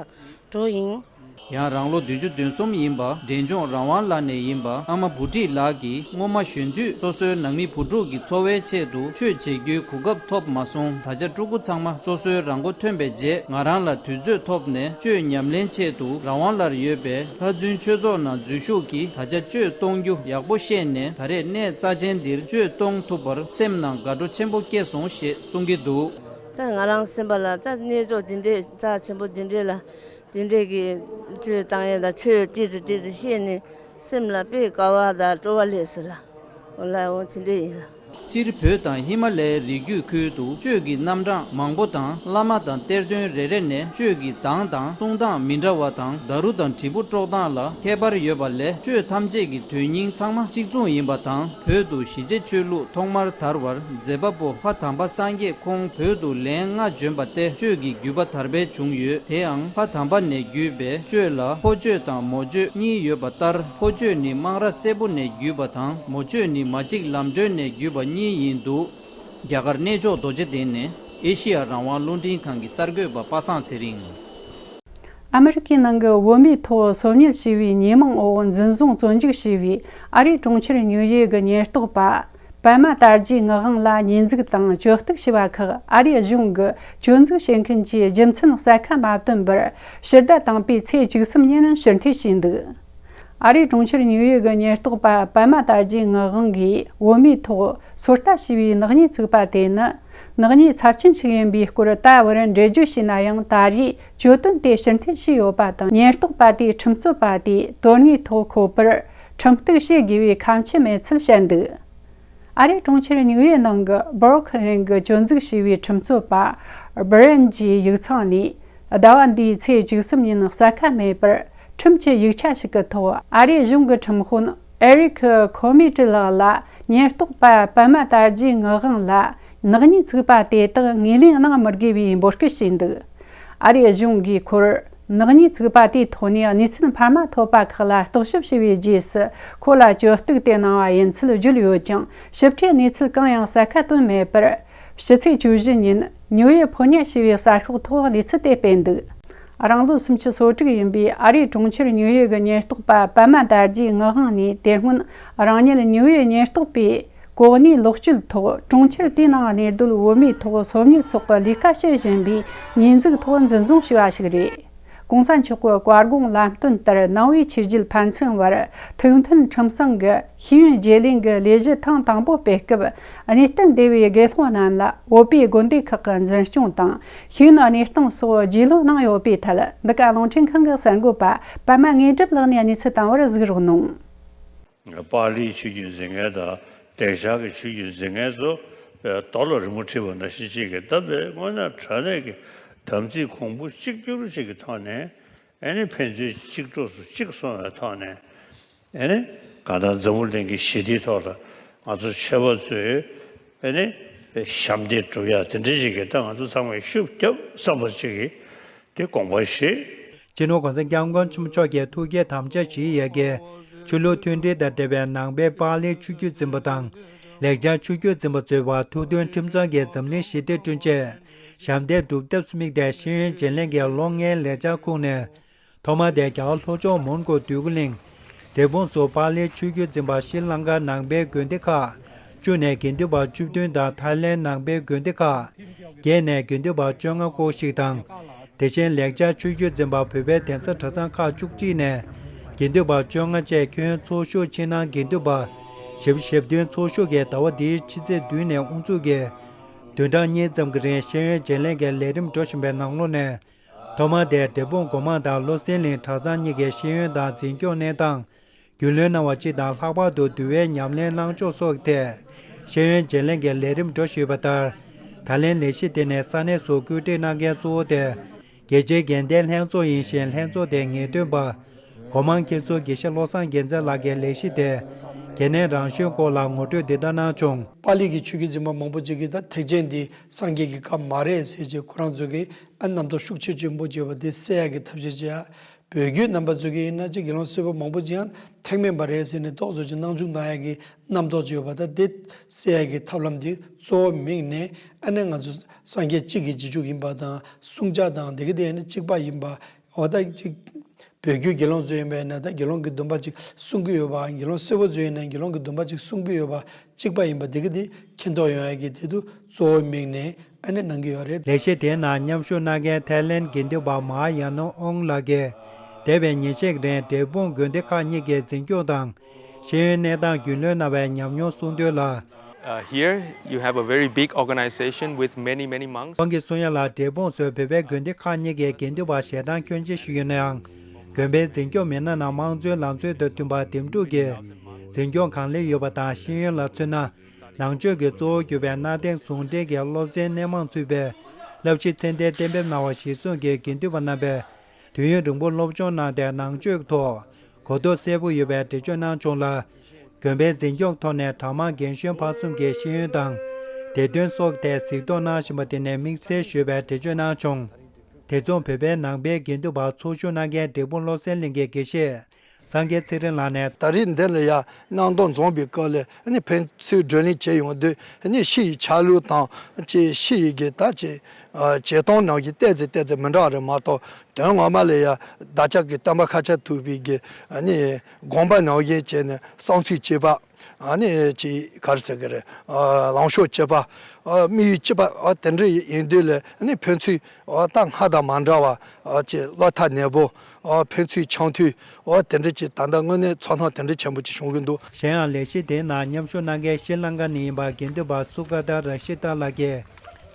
འགྲོ་ཡིན། ཡང་རང་ལོ་བདུན་ཅུ་དོན་གསུམ་ཡིན་པ་འབྲས་ལྗོངས་རང་དབང་ལ་ནས་ཡིན་པ་ཨ་མ་བུ་ཁྲིད་ལགས་ཀྱིས་སྔོན་མ་གཞོན་དུས་སོ་སོའི་ནང་མི་བུ་ཕྲུག་གི་འཚོ་བའི་ཆེད་དུ་ཆོས་བྱེད་རྒྱུའི་གོ་སྐབས་ཐོབ་མ་སོང་། ད་ཆ་ཕྲུ་གུ་ཚང་མ་སོ་སོའི་རང་མགོ་ཐོན་པའི་རྗེས་ང་རང་ལ་དུས་ཚོད་ཐོབ་ནས་ཆོས་ཉམས་ལེན་ཆེད་དུ་རང་དབང་ལར་ཡོད་པའི་ལྷ་རྫུན་ཆོས་ཚོགས་ནང་འཛུལ་ཞུགས་ཀྱིས་ད་ཆ་ཆོས་གཏོང་རྒྱུ་ཡག་པོ་ཤེས་ནས་ད་རེས་གནས་རྩ་ཆེན་འདིར་ཆོས་གཏོང་ཐུབ་པར་སེམས་ནང་དགའ་སྤྲོ་ཆེན་པོ་སྐྱེས་སོང་ཞེས་གསུང་གི་འདུག། ད་ང་རང་སེམས་པ་ལ་ད་གནས་མཆོག་འདི་འདྲའི་རྩ་ཆེན་པོ་འདི་འདྲའི་ལ་འདི་འདྲའི་གི་ཆོས་བཏང་ཡས་ལ་ཆོས་ཏིས་ཏིས་ཤེས་ནས་སེམས་ལ་དཔེ་དགའ་བ་དང་སྤྲོ་བ་སླེབས་སོང་ལ། འོ་ལ་འོ་དེ་འདྲ་ཡིན་ལ། སྤྱིར་བོད་དང་ཧི་མ་ལའི་རི་རྒྱུད་ཁུལ་དུ་ཆོས་ཀྱི་རྣམ་གྲངས་མང་པོ་དང་བླ་མ་དང་གཏེར་སྟོན་རེ་རེ་ནས་ཆོས་ཀྱི་གདངས་དང་གསུང་སྟངས་མི་འདྲ་བ་དང་ཌཱ་རུ་དང་དྲིལ་བུ་དཀྲོག་སྟངས་ལ་ཁྱད་པར་ཡོད་པ་ལས་ཆོས་ཐམས་ཅད་ཀྱི་དོན་སྙིང་ཚང་མ་གཅིག་མཚུངས་ཡིན་པ་དང་། བོད་དུ་ཞི་བྱེད་ཆོས་ལུགས་ཐོག་མར་དར་བར་མཛད་པ་པོ་ཕ་དམ་པ་སངས་རྒྱས་ཁོང་བོད་དུ་ལན་ལྔ་བྱོན་པ་སྟེ་ཆོས་ཀྱི་བརྒྱུད་པ་དར་འཕེལ་བྱུང་ཡོད། དེའང་ཕ་དམ་པ་ནས་བརྒྱུད་པའི་ཆོས་ལ་ཕོ་ཆོས་དང་མོ་ཆོས་གཉིས་ཡོད་པ་ལྟར་ཕོ་ཆོས་ནི་སྨང་ར་སེར་པོ་ནས་བརྒྱུད་པ་དང་མོ་ཆོས་ནི་མ་གཅིག་ལམ་སྒྲོན་ནས་བརྒྱུད་པ་གཉིས་ཡིན་འདུག། རྒྱ་གར་གནས་མཆོག་རྡོ་རྗེ་གདན་ནས་ཨེ་ཤི་ཡ་རང་དབང་རླུང་འཕྲིན་ཁང་གི་གསར་འགོད་པ་པ་སངས་ཚེ་རིང་། ཨ་མི་རི་ཀའི་ནང་གི་བོད་མིའི་ཐོག་སོ་ཉུལ་བྱས་པའི་ཉེས་མིང་འོག་འཛིན་བཟུང་བཙོན་འཇུག་བྱས་པའི་ཨ་རིའི་གྲོང་ཁྱེར་ཉིའུ་ཡོག་གི་ཉེན་རྟོག་པ་པད་མ་དར་རྒྱས་ངག་དབང་ལ་ཉེས་འཛུགས་དང་གྱོད་གཏུག་བྱས་པ་ཁག་ཨ་རིའི་གཞུང་གིས་གྱོད་འཛུགས་བྱེད་མཁན་གྱི་རྒྱུ་མཚན་གསལ་ཁ་མ་བཏོན་པར་ཕྱིར་བསྡད་བཏང་པའི་ཚེས་བཅུ་གསུམ་ཉིན་ཕྱིར་འཐེན་བྱས་འདུག། ཨ་རིའི་གྲོང་ཁྱེར་ཉིའུ་ཡོག་གི་ཉེན་རྟོག་པ་པད་མ་དར་རྒྱས་ངག་དབང་གིས་བོད་མིའི་ཐོག་སོ་ལྟ་བྱས་པའི་ནག་ཉེས་བཙུགས་པ་དེ་ནི་ནག་ཉེས་ཚབས་ཆེན་ཞིག་ཡིན་པའི་སྐོར་ད་བར་འགྲེལ་བརྗོད་བྱས་ན་ཡང་ད་རེས་གྱོད་དོན་དེ་ཕྱིར་འཐེན་བྱས་ཡོད་པ་དང་། ཉེན་རྟོག་པ་དེའི་ཁྲིམས་རྩོད་པ་དེས་དོན་དངོས་ཐོག་ཁོ་པར་ཁྲིམས་གཏུག་བྱེད་དགོས་པའི་ཁ་མཆུ་མེད་ཚུལ་བཤད་འདུག། ཨ་རིའི་གྲོང་ཁྱེར་ཉིའུ་ཡོག་ནང་གི་སྦུ་རུག་ལིན་གྱི་གྱོད་འཛུགས་བྱས་པའི་ཁྲིམས་རྩོད་པ་སྦི་རན་གྱི་ཡིག་ཚང་ནས་ཟླ་བ་འདིའི་ཚེས་བཅུ་གསུམ་ཉིན་གསལ་ཁ་མེད་པར་ཁྲིམས་ཀྱི་ཡིག་ཆ་ཞིག་གི་ཐོག་ཨ་རིའི་གཞུང་གི་ཁྲིམས་དཔོན་ཨེ་རིག་ཁོ་མི་ཏི་ལགས་ལ་ཉེན་རྟོག་པ་པད་མ་དར་རྒྱས་ངག་དབང་ལ་ནག་ཉེས་བཙུགས་པ་དེ་དག་ངོས་ལེན་གནང་མི་དགོས་པའི་འབོད་སྐུལ་བྱས་འདུག། ཨ་རིའི་གཞུང་གིས་ཁོར་ནག་ཉེས་བཙུགས་པ་དེའི་ཐོག་ནས་གནས་ཚུལ་འཕར་མ་ཐོབ་པ་ཁག་ལ་རྟོག་ཞིབ་བྱས་པའི་རྗེས་སུ་ཁོ་ལ་གྱོད་གཏུག་དེ་གནང་བ་ཡིན་ཚུལ་བརྗོད་ཡོད་ཀྱང་། ཞིབ་ཕྲའི་གནས་ཚུལ་གང་ཡང་གསལ་ཁ་བཏོན་མེད་པར། ཕྱི་ཚེས་བཅུ་བཞི་ཉིན་ཉིའུ་ཡོག་ཕོ་ཉ་ཞེས་པའི་གསར་ཤོག་ཐོག་གནས་ཚུལ་དེ་སྤེལ་འདུག། རང་ལོ་སུམ་ཅུ་སོ་དྲུག་ཡིན་པའི་ཨ་རིའི་གྲོང་ཁྱེར་ཉིའུ་ཡོག་གི་ཉེན་རྟོག་པ་པད་མ་དར་རྒྱས་ངག་དབང་ནས་དེ་སྔོན་རང་ཉིད་ཉིའུ་ཡོག་ཉེན་རྟོག་པས་གོ་གནས་ལོག་སྤྱོད་ཐོག་གྲོང་ཁྱེར་དེའི་ནང་གནས་སྡོད་བོད་མིའི་ཐོག་སོ་ཉུལ་སོགས་ཀྱི་ལས་ཀ་བྱེད་བཞིན་པའི་ཉེས་འཛུགས་ཐོག་འཛིན་བཟུང་བྱས་པ་ཞིག་རེད། གོང་ས་མཆོག་གི་བཀའ་དགོངས་ལམ་སྟོན་ལྟར་ནང་པའི་ཆོས་བརྒྱུད་ཕན་ཚུན་བར་ཐུགས་མཐུན་ཁྲིམས་གཙང་གི་ཤེས་ཡོན་བརྗེ་ལེན་གྱི་ལས་གཞི་ཐེངས་དང་པོ་སྤེལ་སྐབས་གནས་བརྟན་སྡེ་བའི་དགེ་སློང་རྣམས་ལ་བོད་པའི་དགོན་སྡེ་ཁག་གི་འཛིན་སྐྱོང་དང་ཤེས་ཡོན་གནས་སྟངས་སོགས་རྒྱུས་ལོན་གནང་ཡོད་པའི་ཐད་འདི་ག་རླུང་འཕྲིན་ཁང་གི་གསར་འགོད་པ་པད་མ་དངོས་གྲུབ་ལགས་ནས་གནས་ཚུལ་བཏང་བར་གཟིགས་རོགས་གནང་། པཱ་ལིའི་ཆོས་བརྒྱུད་འཛིན་མཁན་དང་དེང་སང་གི་ཆོས་བརྒྱུད་འཛིན་མཁན་ཚོ་རྡོ་ལ་རི་མོ་བྲིས་པ་ནང་བཞིན་ཅིག་གི་ད་དཔེ་དངོས་གནས་དྲང་གནས་ཀྱི་དམ་ཚིག་གོང་བུ་གཅིག་གྱུར་ཅིག་གི་ཐོག་ནས་ཨ་ནི་ཕན་ཚུན་གཅིག་གྲོགས་སུ་གཅིག་སོང་བའི་ཐོག་ནས་ཨ་ནི་གང་ལྟར་འཛམ་བུ་གླིང་གི་ཞི་བདེའི་ཐོག་ལ་ང་ཚོ་ཆོས་པ་ཚོས་ཨ་ནི་ཞབས་འདེགས་སྒྲུབ་ཡ་དེ་འདྲ་ཅིག་གི་ད་ང་ཚོ་ཚང་མས་ཤུགས་རྒྱབ་བསམ་པ་ཅིག་གི་དེ་དགོངས་པ་བཞེས། སྤྱི་ནོར་༸གོང་ས་༸སྐྱབས་མགོན་ཆེན་པོ་མཆོག་གི་ཐུགས་བསྐྱེད་དམ་བཅའ་བཞེས་ཡས་ཀྱི་ཆོས་ལུགས་མཐུན་སྒྲིལ་དང་འབྲེལ་བའི་ནང་པའི་པཱ་ལིའི་ཆོས་བརྒྱུད་འཛིན་པ་དང་ལེགས་སྦྱར་ཆོས་བརྒྱུད་འཛིན་པ་གཙོས་པ་ཐུགས་མཐུན་ཁྲིམས་གཙང་གི་འཛམ་གླིང་ཞི་བདེ་བསྐྲུན་ཆེད་ཞབས་འདེགས་སྒྲུབ་ཐབས་སུ་དམིགས་ཏེ་ཤེས་ཡོན་བརྗེ་ལེན་གྱི་ལོ་ལྔའི་ལས་འཆར་ཁུངས་ནས་ཐོག་མ་དེ་རྒྱ་གར་ལྷོ་ཕྱོགས་མོན་གྷོ་འདོད་རྒུ་གླིང་། དེ་མཚུངས་སུ་པཱ་ལིའི་ཆོས་བརྒྱུད་འཛིན་པ་ཤྲི་ལངྐ་ནང་པའི་དགོན་སྡེ་ཁག་བཅུ་ནས་དགེ་འདུན་པ་བཅུ་བདུན་དང་ཐའི་ལེན་ནང་པའི་དགོན་སྡེ་ཁག་བརྒྱད་ནས་དགེ་འདུན་པ་བཅོ་ལྔ་སྐོར་ཞིག་དང་། དེ་བཞིན་ལེགས་སྦྱར་ཆོས་བརྒྱུད་འཛིན་པ་བོད་པའི་གདན་ས་གྲྭ་ཚང་ཁག་བཅུ་གཅིག་ནས་དགེ་འདུན་པ་བཅོ་ལྔ་བཅས་ཁྱོན་ཚོགས་ཞུགས་ཕྱི་ནང་དགེ་འདུན་པ་བཞི་བཅུ་ཞེ་བདུན་ཚོགས་ཞུགས་ཀྱིས་ཟླ་བ་འདིའི་ཕྱི་ཚེས་བདུན་ནས་དབུ་འཛུགས་ཀྱིས་བདུན་ཕྲག་གཉིས་ཙམ་གྱི་རིང་ཤེས་ཡོན་བརྗེ་ལེན་གྱི་ལས་རིམ་འགྲོ་བཞིན་པའི་ནང་ལོགས་ནས། ཐོག་མ་དེར་འབྲས་སྤུངས་སྒོ་མང་དང་བློ་གསལ་གླིང་གྲྭ་ཚང་གཉིས་ཀྱི་ཤེས་ཡོན་དང་འཛིན་སྐྱོང་གནས་སྟངས་རྒྱུས་ལོན་གནང་བ་སྤྱི་དང་ལྷག་པར་དུ་འདུལ་བའི་ཉམས་ལེན་གནང་ཕྱོགས་སོགས་ཀྱི་ཐད་ཤེས་ཡོན་བརྗེ་ལེན་གྱི་ལས་རིམ་འགྲོ་བཞིན་པ་ལྟར། ད་ལན་ལས་གཞི་དེ་ནི་ས་གནས་སུ་བཀོད་སྒྲིག་གནང་མཁན་གཙོ་བོ་དེ་རྒྱལ་སྤྱིའི་དགེ་ལྡན་ལྷན་ཚོགས་ཡིན་ཞིང་། ལྷན་ཚོགས་དེའི་ངེས་སྟོན་པ་སྒོ་མང་མཁན་ཟུར་དགེ་བཤེས་བློ་བཟང་རྒྱལ་མཚན་ལགས་ཀྱིས་ལས་གཞི་དེ་གལ་གནད་རང་བཞིན་སྐོར་ལ་ངོ་སྤྲོད་འདི་ལྟར་གནང་བྱུང་། པཱ་ལི་གི་ཆོས་བརྒྱུད་འཛིན་པ་མང་པོ་ཅིག་གིས་ད་ཐེག་ཆེན་འདི་སངས་རྒྱས་ཀྱི་བཀའ་མ་རེད་ཟེར་བྱས་ཁོ་རང་ཚོ་གིས་ཨ་རྣམ་རྟོག་ཤུགས་ཆེ་ཆེན་པོ་བྱས་པ་དེ་སེལ་ཡག་གི་ཐབས་ཤེས་བྱེད་ཡ། བོད་བརྒྱུད་རྣམ་པ་ཚོ་གིས་ཡིན་ན་ཅིག་དགེ་སློང་སེར་པོ་མང་པོ་ཅིག་ཡང་ཐེག་དམན་པ་རེད་ཟེར་ནས་ཏོག་ཙམ་ཅིག་སྣང་ཆུང་གནང་ཡ་གི་རྣམ་རྟོག་ཅིག་ཡོད་པ། ད་དེ་སེལ་ཡ་གི་ཐབས་ལམ་དེ་གཙོ་བོ་དམིགས་ནས་ཨ་ནི་ང་ཚོ་སངས་རྒྱས་གཅིག་གི་རྗེས་འཇུག་ཡིན་པ་དང་བསྲུང་བྱ་དང་དེ་གི་དེ་ནི་གཅིག་པ་ཡིན་པ། འོ་ད་ཅིག་ བོད་བརྒྱུད་དགེ་སློང་ཚོ་ཡིན་པ་ཡིན་ན་ད་དགེ་སློང་གི་སྡོམ་པ་ཅིག་སྲུང་གི་ཡོད་པ། དགེ་སློང་སེར་པོ་ཚོ་ཡིན་ན་དགེ་སློང་གི་སྡོམ་པ་ཅིག་སྲུང་གི་ཡོད་པ་གཅིག་པ་ཡིན་པ་དེ་གི་དེ་མཁྱེན་རྟོགས་ཡོང་ཡ་གི་དེ་དུ་གཙོ་བོ་དམིགས་ནས་ཨ་ནི་གནང་གི་ཡོད་རེད། ལས་གཞི་དེའི་ནང་མཉམ་ཞུགས་གནང་མཁན་ཐའི་ལེན་དགེ་འདུན་པ་མ་ཡ་ནོ་ཨོང་ལགས་ཀྱིས། འདས་པའི་ཉིན་ཤས་རིང་འབྲས་སྤུངས་དགོན་སྡེ་ཁག་གཉིས་ཀྱི་འཛིན་སྐྱོང་དང་། ཤེས་ཡོན་གནས་སྟངས་རྒྱུས་ལོན་གནང་བའི་ཉམས་མྱོང་གསུང་དོན་ལ། Uh, here you have a very big organization with many, many monks. ཁོང་གིས་གསུང་ཡ་ལ། འབྲས་སྤུངས་སོགས་བོད་པའི་དགོན་སྡེ་ཁག་གཉིས་ཀྱི་དགེ་འདུན་པ་ཞལ་གྲངས་ཁྱོན་ཆེ་ཞིག་ཡོད་ན་ཡང་། དགོན་པའི་འཛིན་སྐྱོང་མི་སྣ་རྣམས་དམངས་གཙོའི་ལམ་སྲོལ་དང་མཐུན་པར་འདེམས་སྒྲུག་གིས་འཛིན་སྐྱོང་གང་ལེགས་ཡོད་པ་དང་། ཤེས་ཡོན་ལ་མཚོན་ན། ནང་ཆོས་ཀྱི་གཙོ་བོར་གྱུར་པའི་གནའ་དེང་ཟུང་འབྲེལ་གྱི་སློབ་ཚན་སྣེ་མང་ཚུད་པའི་བསླབ་གཞི་ཚད་ལྡན་གཏན་འབེབས་གནང་བ་གཞིར་བཟུང་གིས། དགེ་འདུན་པ་རྣམ་པས་དུས་ཡུན་རིང་པོ་སློབ་སྦྱོང་གནང་སྟེ། ནང་ཆོས་ཐོག་གོ་རྟོགས་གསལ་པོ་ཡོད་པའི་འགྲེལ་བརྗོད་གནང་བྱུང་ལ། དགོན་པའི་འཛིན་སྐྱོང་ཐོག་ནས་གྲྭ་མང་རྒན་གཞོན་བར་གསུམ་གྱི་ཤེས་ཡོན་དང་བདེ་དོན་སོགས་ཐད་གཟིགས་རྟོག་གནང་བཞིན་པ་དེ་ནི་དམིགས་བསལ་ཞུས་པའི་འགྲེལ་བརྗོད་གནང་བྱུང་། དེ་མཚུངས་བོད་པའི་ནང་པའི་དགེ་འདུན་པ་ཚོགས་ཞུགས་གནང་མཁན་འབྲས་སྤུངས་བློ་གསལ་གླིང་གི་དགེ་བཤེས་སངས་རྒྱས་ཚེ་རིང་ལགས་ནས། ད་རེས་འདི་ལ་ཡ་གནང་སྟངས་འཛོམས་པའི་སྐབས་ལ་ནི་ཕན་ཚུན་བགྲོ་གླེང་བྱེད་ཡོང་དུས་ནི་ཕྱི་ཡི་ཆ་ལུགས་དང་ཅེས་ཕྱི་ཡི་གི་ད་ཅེས་བྱེད་སྟངས་ནང་བཞིན་ཏོག་ཙམ་ཏོག་ཙམ་མི་འདྲ་བ་རེད་མ་གཏོགས། དོན་ངོ་མ་ལ་ཡ་བདག་ཅག་གི་སྟོན་པ་ཤཱཀྱ་ཐུབ་པའི་གི་ནི་དགོངས་པ་ནང་བཞིན་བྱས་ནས་བསམ་ཚུལ་གཅིག་པ། ཨ་ནི་ཅིག་ག་རེ་ཟེར་གི་རེད། ཨ་ལངས་ཕྱོགས་གཅིག་པ། ཨ་དམིགས་ཡུལ་གཅིག་པ། ཨ་དེ་འདྲ་ཡིན་དུས་ལ་ཨ་ནི་ཕན་ཚུན་ཨ་ད་སྔར་དང་མ་འདྲ་བ། ཨ་ཅིག་བློ་ཐག་ཉེ་པོ། ཨ་ཕན་ཚུན་འཆམ་མཐུན། ཨ་དེ་འདྲ་ཅིག་ད་ལྟ་དངོས་གནས་ཚོར་སྣང་དེ་འདྲ་ཆེན་པོ་ཅིག་བྱུང་གི་འདུག། གཞན་ཡང་ལས་གཞི་དེའི་ནང་མཉམ་ཞུགས་གནང་མཁན་ཤྲི་ལང་ཀ་ནས་ཡིན་པ་དགེ་འདུན་པ་སུ་ག་ཏ་ར་ཤི་ཏ་ལགས་ཀྱིས་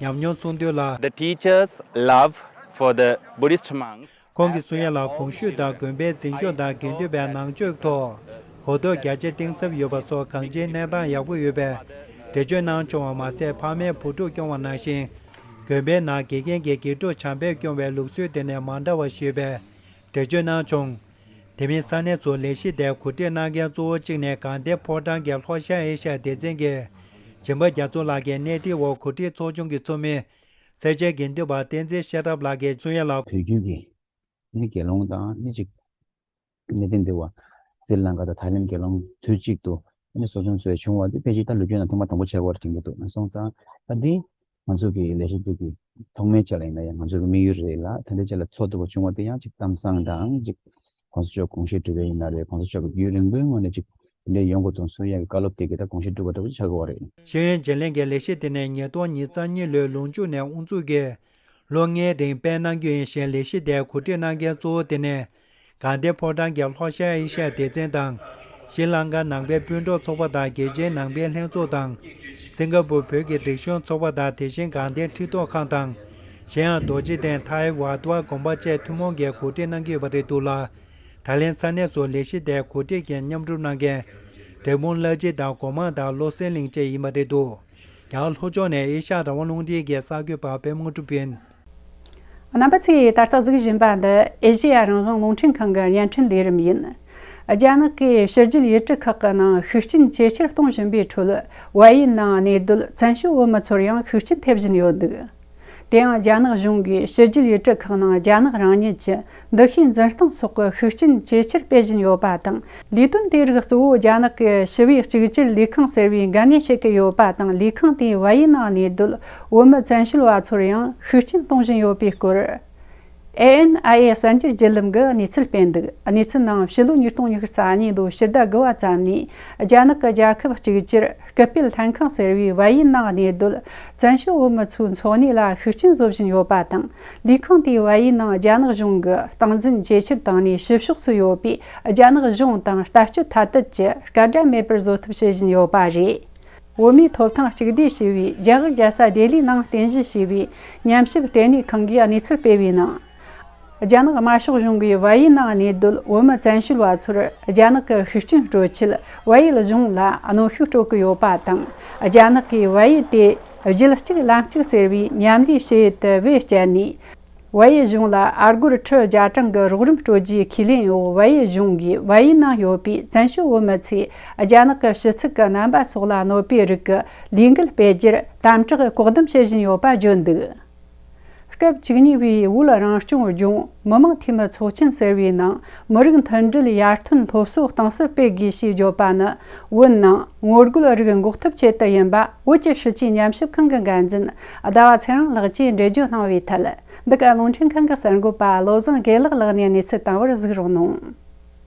ཉམས་མྱོང་གསུང་དོན་ལ། The teacher's love for the Buddhist monks. ཁོང་གིས་གསུང་ཡ་ལ། གོང་ཞུས་ལྟར་དགོན་པའི་འཛིན་སྐྱོང་དང་དགེ་འདུན་པའི་ནང་ཆོས་ཐོག་གོ་རྟོགས་རྒྱ་ཆེ་གཏིང་ཟབ་ཡོད་པ་སོགས་གང་ཅིའི་གནས་སྟངས་ཡག་པོ་ཡོད་པའི་འགྲེལ་བརྗོད་གནང་བྱུང་བ་མ་ཟད། ཕ་མས་བུ་ཕྲུག་སྐྱོང་བ་ནང་བཞིན་དགོན་པའི་ནང་དགེ་རྒན་གྱིས་དགེ་ཕྲུག་བྱམས་པས་སྐྱོང་བའི་ལུགས་སྲོལ་དེ་ནི་མ་འདྲ་བ་ཞིག་ཡོད་པའི་འགྲེལ་བརྗོད་གནང་བྱུང་། དེ་མིན་ས་གནས་སུ་ལས་གཞི་དེ་གོ་སྒྲིག་གནང་མཁན་གཙོ་བོ་གཅིག་ནི་དགའ་ལྡན་ཕོ་བྲང་གི་ལྷོ་ཤར་ཨེ་ཤ་ཡ་སྡེ་ཚན་གྱི་སྦྱིན་པ་རྒྱ་མཚོ་ལགས་ཀྱིས་སྣེ་ཁྲིད་འོག་གོ་སྒྲིག་ཚོགས་ཆུང་གི་ཚོགས་མི་སེར་བྱེས་དགེ་འདུན་པ་བསྟན་འཛིན་ཤེས་རབ་ལགས་ཀྱིས་གསུང་ཡ་ལ། བོད་བརྒྱུད་ཀྱི་ནི་དགེ་སློང་དང་ནི་ཅིག་གནས་བརྟན་འདི་བ་སི་རི་ལང་ཀ་དང་ཐའི་ལེན་དགེ་སློང་དུས་གཅིག་ཏུ་ནི་གསོ་སྐྱོང་བཟོས་བྱུང་བ་འདི་ཕལ་ཆེར་ད་ལོ་རྒྱུས་ནང་ཐེངས་མ་དང་པོ་ཆགས་ཀྱི་ཡོད་པ་དྲན་གྱི་འདུག། སོང་ཙང་ད་འདི་ང་ཚོ་གི་ལས་གཞི་འདི་གི་ཐོག་མའི་ཆ་ལ་ཡིན་ན་ཡང་ང་ཚོ་གི་དམིགས་ཡུལ་རེད་ལ། ད་ལྟའི་ཆ་ལ་ཚོགས་ཐུབ་པ་བྱུང་བ་དེ་ཡང་ཅིག་གཏམ་བཟང་དང་ཅིག་གོང་ས་མཆོག་དགོངས་བཞེད་གྲུབ་པ་ཡིན་ན་རེད། གོང་ས་མཆོག་གི་རྒྱུན་རིང་པོའི་སྔོན་ནས་ཅིག་དེ་འདྲ་ཡོང་དགོས་དང་གསུང་ཡག་གི་བཀའ་སློབ་དེ་གི་ད་དགོངས་བཞེད་གྲུབ་པ་འདྲ་པོ་ཆགས་ཀྱི་ཡོད་རེད། ཤེས་ཡོན་བརྗེ་ལེན་གྱི་ལས་གཞི་དེ་ནི་ཉིས་སྟོང་ཉི་ཤུ་རྩ་གཉིས་ལོའི་ལོ་མཇུག་ནས་དབུ་འཛུགས་ཀྱིས་ལོ་ལྔའི་རིང་སྤེལ་གནང་རྒྱུ་ཡིན་ཞིང་། ལས་གཞི་དེ་གོ་སྒྲིག་གནང་མཁན་གཙོ་བོ་དེ་ནི་དགའ་ལྡན་ཕོ་བྲང་གི་ལྷོ་ཤར་ཨེ་ཤ་ཡ་སྡེ་ཚན་དང་། ཤྲི་ལང་ཀ་ནང་པའི་སྤུན་གྲོགས་ཚོགས་པ་དང་། རྒྱལ་སྤྱིའི་ནང་པའི་ལྷན་ཚོགས་དང་། སིང་ག་པུར་བོད་ཀྱི་རིག་གཞུང་ཚོགས་པ་དང་། དེ་བཞིན་དགའ་ལྡན་ཁྲི་ཐོག་ཁང་དང་། གཞན་ཡང་རྡོ་རྗེ་གདན་ཐའེ་ཝ་ཏུ་བ་དགོན་པ་བཅས་ཐུན་མོང་གིས་གོ་སྒྲིག་གནང་གི་ཡོད་པ་རེད་འདུག་ལ། ད་ལན་ས་གནས་སུ་ལས་གཞི་དེ་གོ་སྒྲིག་གིས་མཉམ་སྒྲུབ་གནང་མཁན་འབྲས་སྤུངས་བླ་སྤྱི་དང་སྒོ་མང་དང་བློ་གསལ་གླིང་བཅས་ཡིན་པ་རེད་འདུག། ཡང་ལྷོ་ཕྱོགས་ནས་ཨེ་ཤ་ཡ་རང་དབང་རླུང་འཕྲིན་གྱི་གསར་འགོད་པ་པད་མ་དངོས་གྲུབ་ཡིན། རྣམ་པ་ཚོས་ད་ལྟ་གཟིགས་བཞིན་པ་འདི་ཨེ་ཤེ་ཡ་རང་དབང་རླུང་འཕྲིན་ཁང་གི་བརྙན་འཕྲིན་ལས་རིམ་ཡིན། རྒྱ་ནག་གིས་ཕྱི་རྒྱལ་ཡུལ་གྲུ་ཁག་གི་ནང་ཤུགས་རྐྱེན་ཇེ་ཆེར་གཏོང་བཞིན་པའི་ཁྲོད། བལ་ཡུལ་ནང་གནས་སྡོད་བཙན་བྱོལ་བོད་མི་ཚོར་ཡང་ཤུགས་རྐྱེན་ཐེབས་བཞིན་ཡོད་འདུག། དེ་ཡང་རྒྱ་ནག་གཞུང་གིས་ཕྱི་རྒྱལ་ཡུལ་གྲུ་ཁག་ནང་རྒྱ་ནག་རང་ཉིད་ཀྱི་འདུ་ཤེས་འཛིན་སྟངས་སོགས་ཀྱི་ཤུགས་རྐྱེན་ཇེ་ཆེར་སྤེལ་བཞིན་ཡོད་པ་དང་། ལས་དོན་དེ་རིགས་གཙོ་བོ་རྒྱ་ནག་གི་ཞི་བའི་གཅིག་གྱུར་ལས་ཁང་ཟེར་བས་འགན་ལེན་བྱེད་ཀྱི་ཡོད་པ་དང་། ལས་ཁང་དེས་བལ་ཡུལ་ནང་གནས་སྡོད་བོད་མི་བཙན་བྱོལ་བ་ཚོར་ཡང་ཤུགས་རྐྱེན་གཏོང་བཞིན་ཡོད་པའི་སྐོར། ཨེ་ཨེན་ཨའི་ཨེ་གསར་འགྱུར་བརྒྱུད་ལམ་གྱིས་གནས་ཚུལ་སྤེལ་འདུག། གནས་ཚུལ་ནང་ཕྱི་ལོ་ཉིས་སྟོང་ཉི་ཤུ་རྩ་གཉིས་ལོའི་ཕྱི་ཟླ་དགུ་པ་ཙམ་ནས་རྒྱ་ནག་གི་རྒྱལ་ཁབ་གཅིག་གྱུར་སྐུལ་སྤེལ་ལྷན་ཁང་ཟེར་བས་བལ་ཡུལ་ནང་གནས་སྡོད་བཙན་བྱོལ་བོད་མི་ཚོའི་འཚོ་གནས་ལ་ཤུགས་རྐྱེན་བཟོ་བཞིན་ཡོད་པ་དང་། ལས་ཁང་དེས་བལ་ཡུལ་ནང་རྒྱ་ནག་གཞུང་གི་སྟངས་འཛིན་ཇེ་ཆེར་བཏང་ནས་ཕྱི་ཕྱོགས་སུ་ཡོད་པའི་རྒྱ་ནག་གཞུང་དང་ལྟ་སྤྱོད་ཐ་དད་ཀྱི་སྐད་སྒྲ་མེད་པར་བཟོ་ཐབས་བྱེད་བཞིན་ཡོད་པ་རེད། བོད་མིའི་ཐོབ་ཐང་གཅིག་བསྡུས་ཞེས་པའི་རྒྱ་གར་རྒྱལ་ས་ལྡི་ལིའི་ནང་རྟེན་གཞི་བྱས་པའི་ཉམས་ཞིབ་ལྟེ་གནས་ཁང་གིས་གནས་ཚུལ་སྤེལ་བའི་ནང་། རྒྱ་ནག་དམར་ཤོག་གཞུང་གིས་བལ་ཡུལ་ནང་གནས་སྡོད་བོད་མི་བཙན་བྱོལ་བ་ཚོར་རྒྱ་ནག་གི་ཤུགས་རྐྱེན་སྤྲོད་ཆེད་བལ་ཡུལ་གཞུང་ལ་གནོན་ཤུགས་སྤྲོད་ཀྱི་ཡོད་པ་དང་། རྒྱ་ནག་གིས་བལ་ཡུལ་དེ་རྒྱུད་གཅིག་ལམ་གཅིག་ཟེར་བའི་མཉམ་ལས་བྱེད་ཡུལ་དུ་བེད་སྤྱད་ནས། བལ་ཡུལ་གཞུང་ལ་ཨ་སྒོར་ཁྲི་བརྒྱ་གྲངས་ཀྱི་རོགས་རམ་སྤྲོད་རྒྱུའི་ཁས་ལེན་འོག། བལ་ཡུལ་གཞུང་གིས་བལ་ཡུལ་ནང་ཡོད་པའི་བཙན་བྱོལ་བོད་མི་ཚོས་རྒྱ་ནག་གི་ཕྱི་ཚུལ་གྱི་རྣམ་པ་སོགས་ལ་གནོད་པའི་རིགས་ཀྱི་ལས་འགུལ་སྤེལ་རྒྱུར་དམ་དྲག་བཀག་སྡོམ་བྱེད་བཞིན་ཡོད་པ་བརྗོད་འདུག། སྐབས་བཅུ་གཉིས་པའི་བོད་རང་སྐྱོང་ལྗོངས་མི་དམངས་འཐུས་མི་ཚོགས་ཆེན་ཟེར་བའི་ནང་མི་རིགས་མཐུན་སྒྲིལ་ཡར་ཐོན་སློབ་གསོ་གཏིང་ཟབ་སྤེལ་དགོས་ཞེས་བརྗོད་པ་ནི། བོད་ནང་ངོ་རྒོལ་རིགས་འགོག་ཐབས་ཆེད་དུ་ཡིན་པ་བོད་ཀྱི་སྲིད་བྱུས་ཉམས་ཞིབ་ཁང་གི་འགན་འཛིན་ཟླ་བ་ཚེ་རིང་ལགས་ཀྱིས་འགྲེལ་བརྗོད་གནང་བའི་ཐད། འདི་ག་རླུང་འཕྲིན་ཁང་གི་གསར་འགོད་པ་བློ་བཟང་དགེ་ལེགས་ལགས་ནས་གནས་ཚུལ་བཏང་བར་གཟིགས་རོགས་གནང་།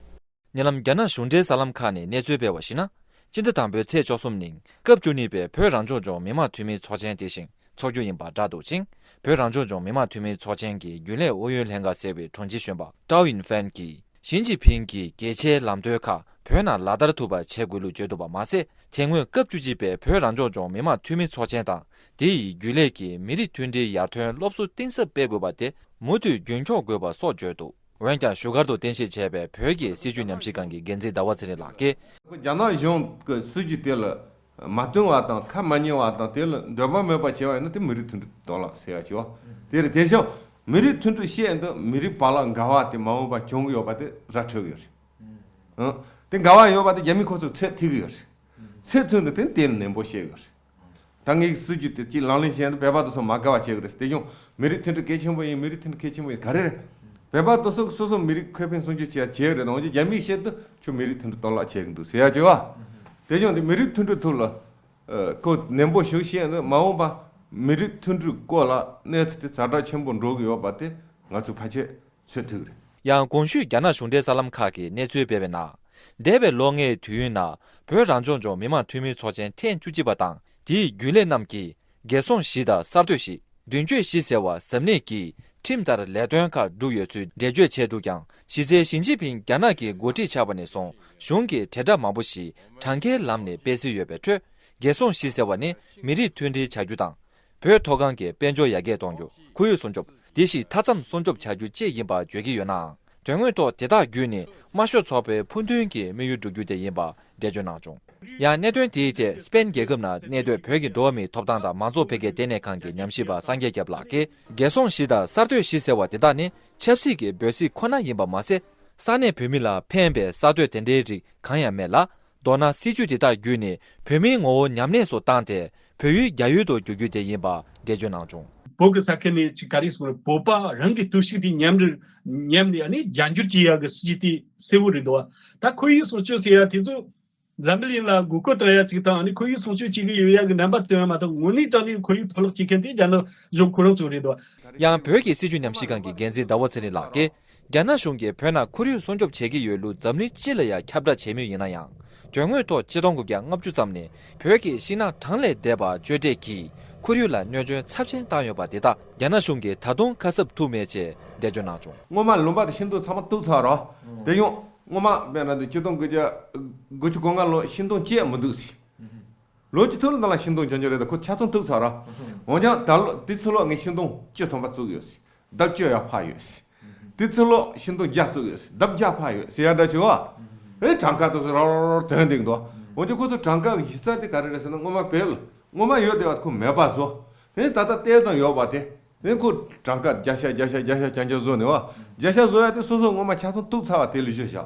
ཉེ་ལམ་རྒྱ་ནག་གཞུང་འབྲེལ་གསར་ལམ་ཁག་ནས་གནས་ཚུལ་སྤེལ་བར་གཞིགས་ན། སྤྱི་ཟླ་དང་པོའི་ཚེས་བཅུ་གསུམ་ཉིན་སྐབས་བཅུ་གཉིས་པའི་བོད་རང་སྐྱོང་ལྗོངས་མི་དམངས་འཐུས་མིའི་ཚོགས་ཆེན་དེ་བཞིན་འཚོགས་རྒྱུ་ཡིན་པ་བསྒྲགས་འདུག་ཅིང་། བོད་རང་སྐྱོང་ལྗོངས་མི་དམངས་འཐུས་མིའི་ཚོགས་ཆེན་གྱི་རྒྱུན་ལས་ཨུ་ཡོན་ལྷན་ཁང་ཟེར་བའི་དྲུང་ཆེ་གཞོན་པ་ཀྲའོ་ཡིན་ཧྥན་གྱིས། ཞི་ཅིན་ཕིང་གིས་གལ་ཆེའི་ལམ་སྟོན་ཁག་བོད་ནང་ལག་བསྟར་ཐུབ་པ་བྱེད་དགོས་ལུགས་བརྗོད་འདུག་པ་མ་ཟད། དེ་སྔོན་སྐབས་བཅུ་གཅིག་པའི་བོད་རང་སྐྱོང་ལྗོངས་མི་དམངས་འཐུས་མི་ཚོགས་ཆེན་དང་། དེ་ཡི་རྒྱུན་ལས་ཀྱིས་མི་རིགས་མཐུན་སྒྲིལ་ཡར་ཐོན་སློབ་གསོ་གཏིང་ཟབ་སྤེལ་དགོས་པ་དེ་མུ་མཐུད་རྒྱུན་འཁྱོངས་དགོས་པ་སོགས་བརྗོད་འདུག་འོན་ཀྱང་བཞུགས་སྒར་དུ་རྟེན་གཞི་བྱས་པའི་བོད་ཀྱི་སྲིད་བྱུས་ཉམས་ཞིབ་ཁང་གི་འགན་འཛིན་ཟླ་བ་ཚེ་རིང་ལགས་ཀྱིས། རྒྱ་ནག་གཞུང་གི་སྲིད་བྱུས་དེ་ལ་མ་བསྟུན་པ་དང་ཁ་མ་ཉན་པ་དང་དེ་ལ་འདོད་པ་མེད་པ་བྱས་པ་ཡིན་ན་དེ་མི་རིགས་མཐུན་སྒྲིལ་གཏོང་ལག་ཟེར་ཡ་བྱས་པ་དེ་རེད། དེ་བཞིན་མི་རིགས་མཐུན་སྒྲིལ་བཤད་འདི་མི་རིགས་བར་ལ་འགལ་བ་དེ་མ་འོངས་པ་བྱུང་གི་ཡོད་པ་དེ་ར་འཕྲོད་ཀྱི་རེད། ཨང་། དེ་འགལ་བ་ཡོད་པ་དེ་རྒྱ་མི་ཁོ་ཚོས་ཚད་མཐོ་གི་ཡོད་རེད། ཚད་མཐོ་འདི་དེ་དེ་ནན་པོ་བཤད་ཀྱི་ཡོད་རེད། ད་ངའི་སྲིད་ཇུས་དེ་གཅིག་ལག་ལེན་བྱས་ན་བོད་པ་དེ་ཚོ་མ་དགའ་བ་བྱེད་ཀྱི་རེད། དེ་བྱུང་མི་རིགས་མཐུན་སྒྲིལ་གལ་ཆེན་པོ་ཡིན། མི་རིགས་མཐུན་སྒྲིལ་གལ་ཆེན་པོ་ཡིན་ག་རེ་རེད། བོད་པ་དེ་ཚོ་སོ་སོ་མི་རིགས་ཁེ་ཕན་སྲུང་སྐྱོབ་བྱེད་བྱེད་ཀྱི་རེད། འོན་ཀྱང་རྒྱ་མིས་བཤད་དུས་ཁྱོད་མི་རིགས་མཐུན་སྒྲིལ་གཏོང་ལག་བྱེད་ཀྱི་འདུག་ཟེར་ཡ་བྱེད་བ། དེ་བྱུང་དེ་མི་རིགས་མཐུན་སྒྲིལ་ཐོག་ལ་ཁོ་ནན་པོ་ཞིག་བཤད་ན་མ་འོངས་པ་མི་རིགས་མཐུན་སྒྲིལ་སྐོར་ལ་གནས་ཚུལ་དེ་ཛ་དྲག་ཆེན་པོ་འགྲོ་གི་ཡོད་པ་དེ་ང་ཚོས་ཕལ་ཆེར་ཚོད་ཐིག་རེད། ཡང་གོང་ཞུས་རྒྱ་ནག་གཞུང་འབྲེལ་གསར་ལམ་ཁག་གིས་གནས་ཚུལ་སྤེལ་བའི་ནང་། འདས་པའི་ལོ་ལྔའི་དུས་ཡུན་ནང་བོད་རང་སྐྱོང་ལྗོངས་མི་དམངས་འཐུས་མིའི་ཚོགས་ཆེན་ཐེངས་བཅུ་གཅིག་པ་དང་དེའི་རྒྱུན་ལས་རྣམས་ཀྱིས་རྒྱལ་སྲུང་བཞི་དང་གསར་གཏོད་བཞི། མདུན་སྐྱོད་བཞི་ཟེར་བ་གཟབ་ནན་གྱིས་ཁྲིམས་ལྟར་ལས་དོན་ཁག་བསྒྲུབས་ཡོད་ཚུལ་འགྲེལ་བརྗོད་བྱས་འདུག་ཀྱང་། གཞི་རྩའི་ཞི་ཅིན་ཕིང་རྒྱ་ནག་གི་འགོ་ཁྲིད་ཆགས་པ་ནས་བཟུང་གཞུང་གི་དྲིལ་བསྒྲགས་མང་པོ་ཞིག་གྲངས་ཀའི་ལམ་ནས་སྤེལ་སྲོལ་ཡོད་པའི་ཁྲོད། རྒྱལ་སྲུང་བཞི་ཟེར་བ་ནི་མི་རིགས་མཐུན་སྒྲིལ་བྱ་རྒྱུ་དང་། བོད་མཐོ་སྒང་གི་དཔལ་འབྱོར་ཡར་རྒྱས་གཏོང་རྒྱུ། ཁོར་ཡུག་སྲུང་སྐྱོབ། དེ་བཞིན་མཐའ་མཚམས་སྲུང་སྐྱོབ་བྱ་རྒྱུ་བཅས་ཡིན་པ་བརྗོད་ཀྱི་ཡོད་ནའང་། དོན་དངོས་ཐོག་དེ་དག་བརྒྱུད་ནས་དམར་ཤོག་ཚོགས་པའི་ཕུགས་འདུན་གྱི་དམིགས་ཡུལ་བསྒྲུབ་རྒྱུ་དེ་ཡིན་པ་འགྲེལ་བརྗོད་གནང་བྱུང་། ཡང་གནད་དོན་དེའི་ཐད་སྤེན་རྒྱལ་ཁབ་ནང་གནས་སྡོད་བོད་ཀྱི་འགྲོ་བ་མིའི་ཐོབ་ཐང་དང་མང་གཙོ་འཕེལ་རྒྱས་ལྟེ་གནས་ཁང་གི་ཉམས་ཞིབ་པ་སངས་རྒྱས་སྐྱབས་ལགས་ཀྱིས། རྒྱལ་སྲུང་བཞི་དང་གསར་གཏོད་བཞི་ཟེར་བ་དེ་དག་ནི་ཆབ་སྲིད་ཀྱི་འབོད་ཚིག་ཁོ་ན་ཡིན་པ་མ་ཟད། ས་གནས་བོད་མི་ལ་ཕན་པའི་གསར་གཏོད་དེ་འདྲའི་རིགས་གང་ཡང་མེད་ལ། མདོར་ན་སྲིད་ཇུས་དེ་དག་བརྒྱུད་ནས་བོད་མིའི་ངོ་བོ་ཉམས་དམས་སུ་བཏང་སྟེ་བོད་ཡུལ་རྒྱ་ཡུལ་དུ་བསྒྱུར་རྒྱུ་དེ་ཡིན་པ་འགྲེལ་བརྗོད་གནང་བྱུང་། བོད་ཀྱི་ས་ཁུལ་ནས་ཅིག་ག་རེ་ཟེར་དགོས་རེད། བོད་པ་རང་གི་སྟོབས་ཤུགས་དེ་ཉམས་རེ་ཉམས་ནས་ཨ་ནི་རྒྱ་འགྱུར་བྱེད་ཡག་གི་སྲིད་ཇུས་དེ་གསལ་བོ་རེད་འདུག་བ། ད་ཁོར་ཡུག་སྲུང་སྐྱོབ་ཟེར་ཡག་དེ་ཚོ་འཛམ་བུ་གླིང་ལ་མགོ་སྐོར་བཏང་ཡག་ཅིག་དང་ཨ་ནི་ཁོར་ཡུག་སྲུང་སྐྱོབ་བྱེད་ཀྱི་ཡོད་ཡག་གི་རྣམ་པ་སྟོན་ཡག་མ་གཏོགས་དངོས་གནས་དྲང་གནས་ཁོར་ཡུག་གཏོར་བརླག་བྱེད་མཁན་དེ་རྒྱ་ནག་གཞུང་ཁོ་རང་ཚོ་རེད་འདུག་བ། ཡང་བོད་ཀྱི་སྲིད་བྱུས་ཉམས་ཞིབ་ཁང་གི་འགན་འཛིན་ཟླ་བ་ཚེ་རིང་ལགས་ཀྱིས། རྒྱ་ནག་གཞུང་གིས་བོད་ནང་ཁོར་ཡུག་སྲུང་སྐྱོབ་བྱེད་ཀྱི་ཡོད་ལུགས་འཛམ་གླིང་སྤྱི་ལ་ཡང་ཁྱབ་བསྒྲགས་བྱས་མུས་ཡིན་ན་ཡང་། དོན་དངོས་ཐོག་ཆིག་སྟོང་དགུ་བརྒྱ་ལྔ་བཅུ་ཙམ་ནས་བོད་ཀྱི་ཤིང་ནགས་གྲངས་ལས་འདས་པ་གཅོད་འབྲེག་གིས་ཁོར་ཡུག་ལ་གནོད་སྐྱོན་ཚབས་ཆེན་བཏང་ཡོད་པ་དེ་དག་རྒྱ་ནག་གཞུང་གིས་ད་དུང་ཁ་གསབ་ཐུབ་མེད་ཅེས་འགྲེལ་བརྗོད་གནང་བྱུང་། སྔོན་མ་ལུང་པ་དང་ཤིང་སྡོང་ཚང་མ་གཏུབ་ཚར་རོ། དེ་ཡང་སྔོན་མ་དཔེར་ན་འདི་ཆིག་སྟོང་དགུ་བརྒྱ་དགུ་བཅུ་གོ་ལྔ་ལོ་ཤིང་སྡོང་བཅད་མི་འདུག་ཟེར། ལོ་གཅིག་ཐུབ་ལ་ནང་ལ་ཤིང་སྡོང་རྒྱང་རྒྱང་རེད་ད་ཁོ་ཆ་ཚང་གཏུབ་ཚར་ར། འོན་ཀྱང་ད་ལོ་དེ་ཚོ་ལོ་ངས་ཤིང་སྡོང་བཅུ་ཐམ་པ་བཙུགས་ཡོད་ཟེར། ལྡབ་བཅུ་ཡར་འཕར་ཡོད་ཟེར། དེ་ཚོ་ལོ་ཤིང་སྡོང་བརྒྱ་བཙུགས་ཡོད་ཟེར། ལྡབ་བརྒྱ་འཕར་ཡོད་ཟེར་ཡ་འདྲ་བྱེད་བ། ཨེ་གྲངས་ཀ་དེ་ཚོ་ར་ར་ར་ཐོན་འདུག་འདུག་འོན་ཀྱང་ཁོ་ཚོ་གྲངས་ཀ་གི་གཞི་རྩ་དེ་ག་རེ་རེད་ཟེར་ན་སྔོན་མ་བལ་སྔོན་མ་ཡོད་བསྡད་པ་ཁོ་མེད་པ་བཟོ། ཨེ་ད་ལྟ་ཏོག་ཙམ་ཡོད་པ་དེ། ཨེ་ཁོ་གྲངས་ཀ་བརྒྱ་ཤ་བརྒྱ་ཤ་བརྒྱ་ཤ་རྐྱང་རྐྱང་བཟོ་ནས་བ། བརྒྱ་ཤ་བཟོ་ཡ་དེ་སོ་སོ་སྔོན་མ་ཆ་ཚང་གཏུབ་ཚར་བ་དེ་ལས་ཤོད་བཞག་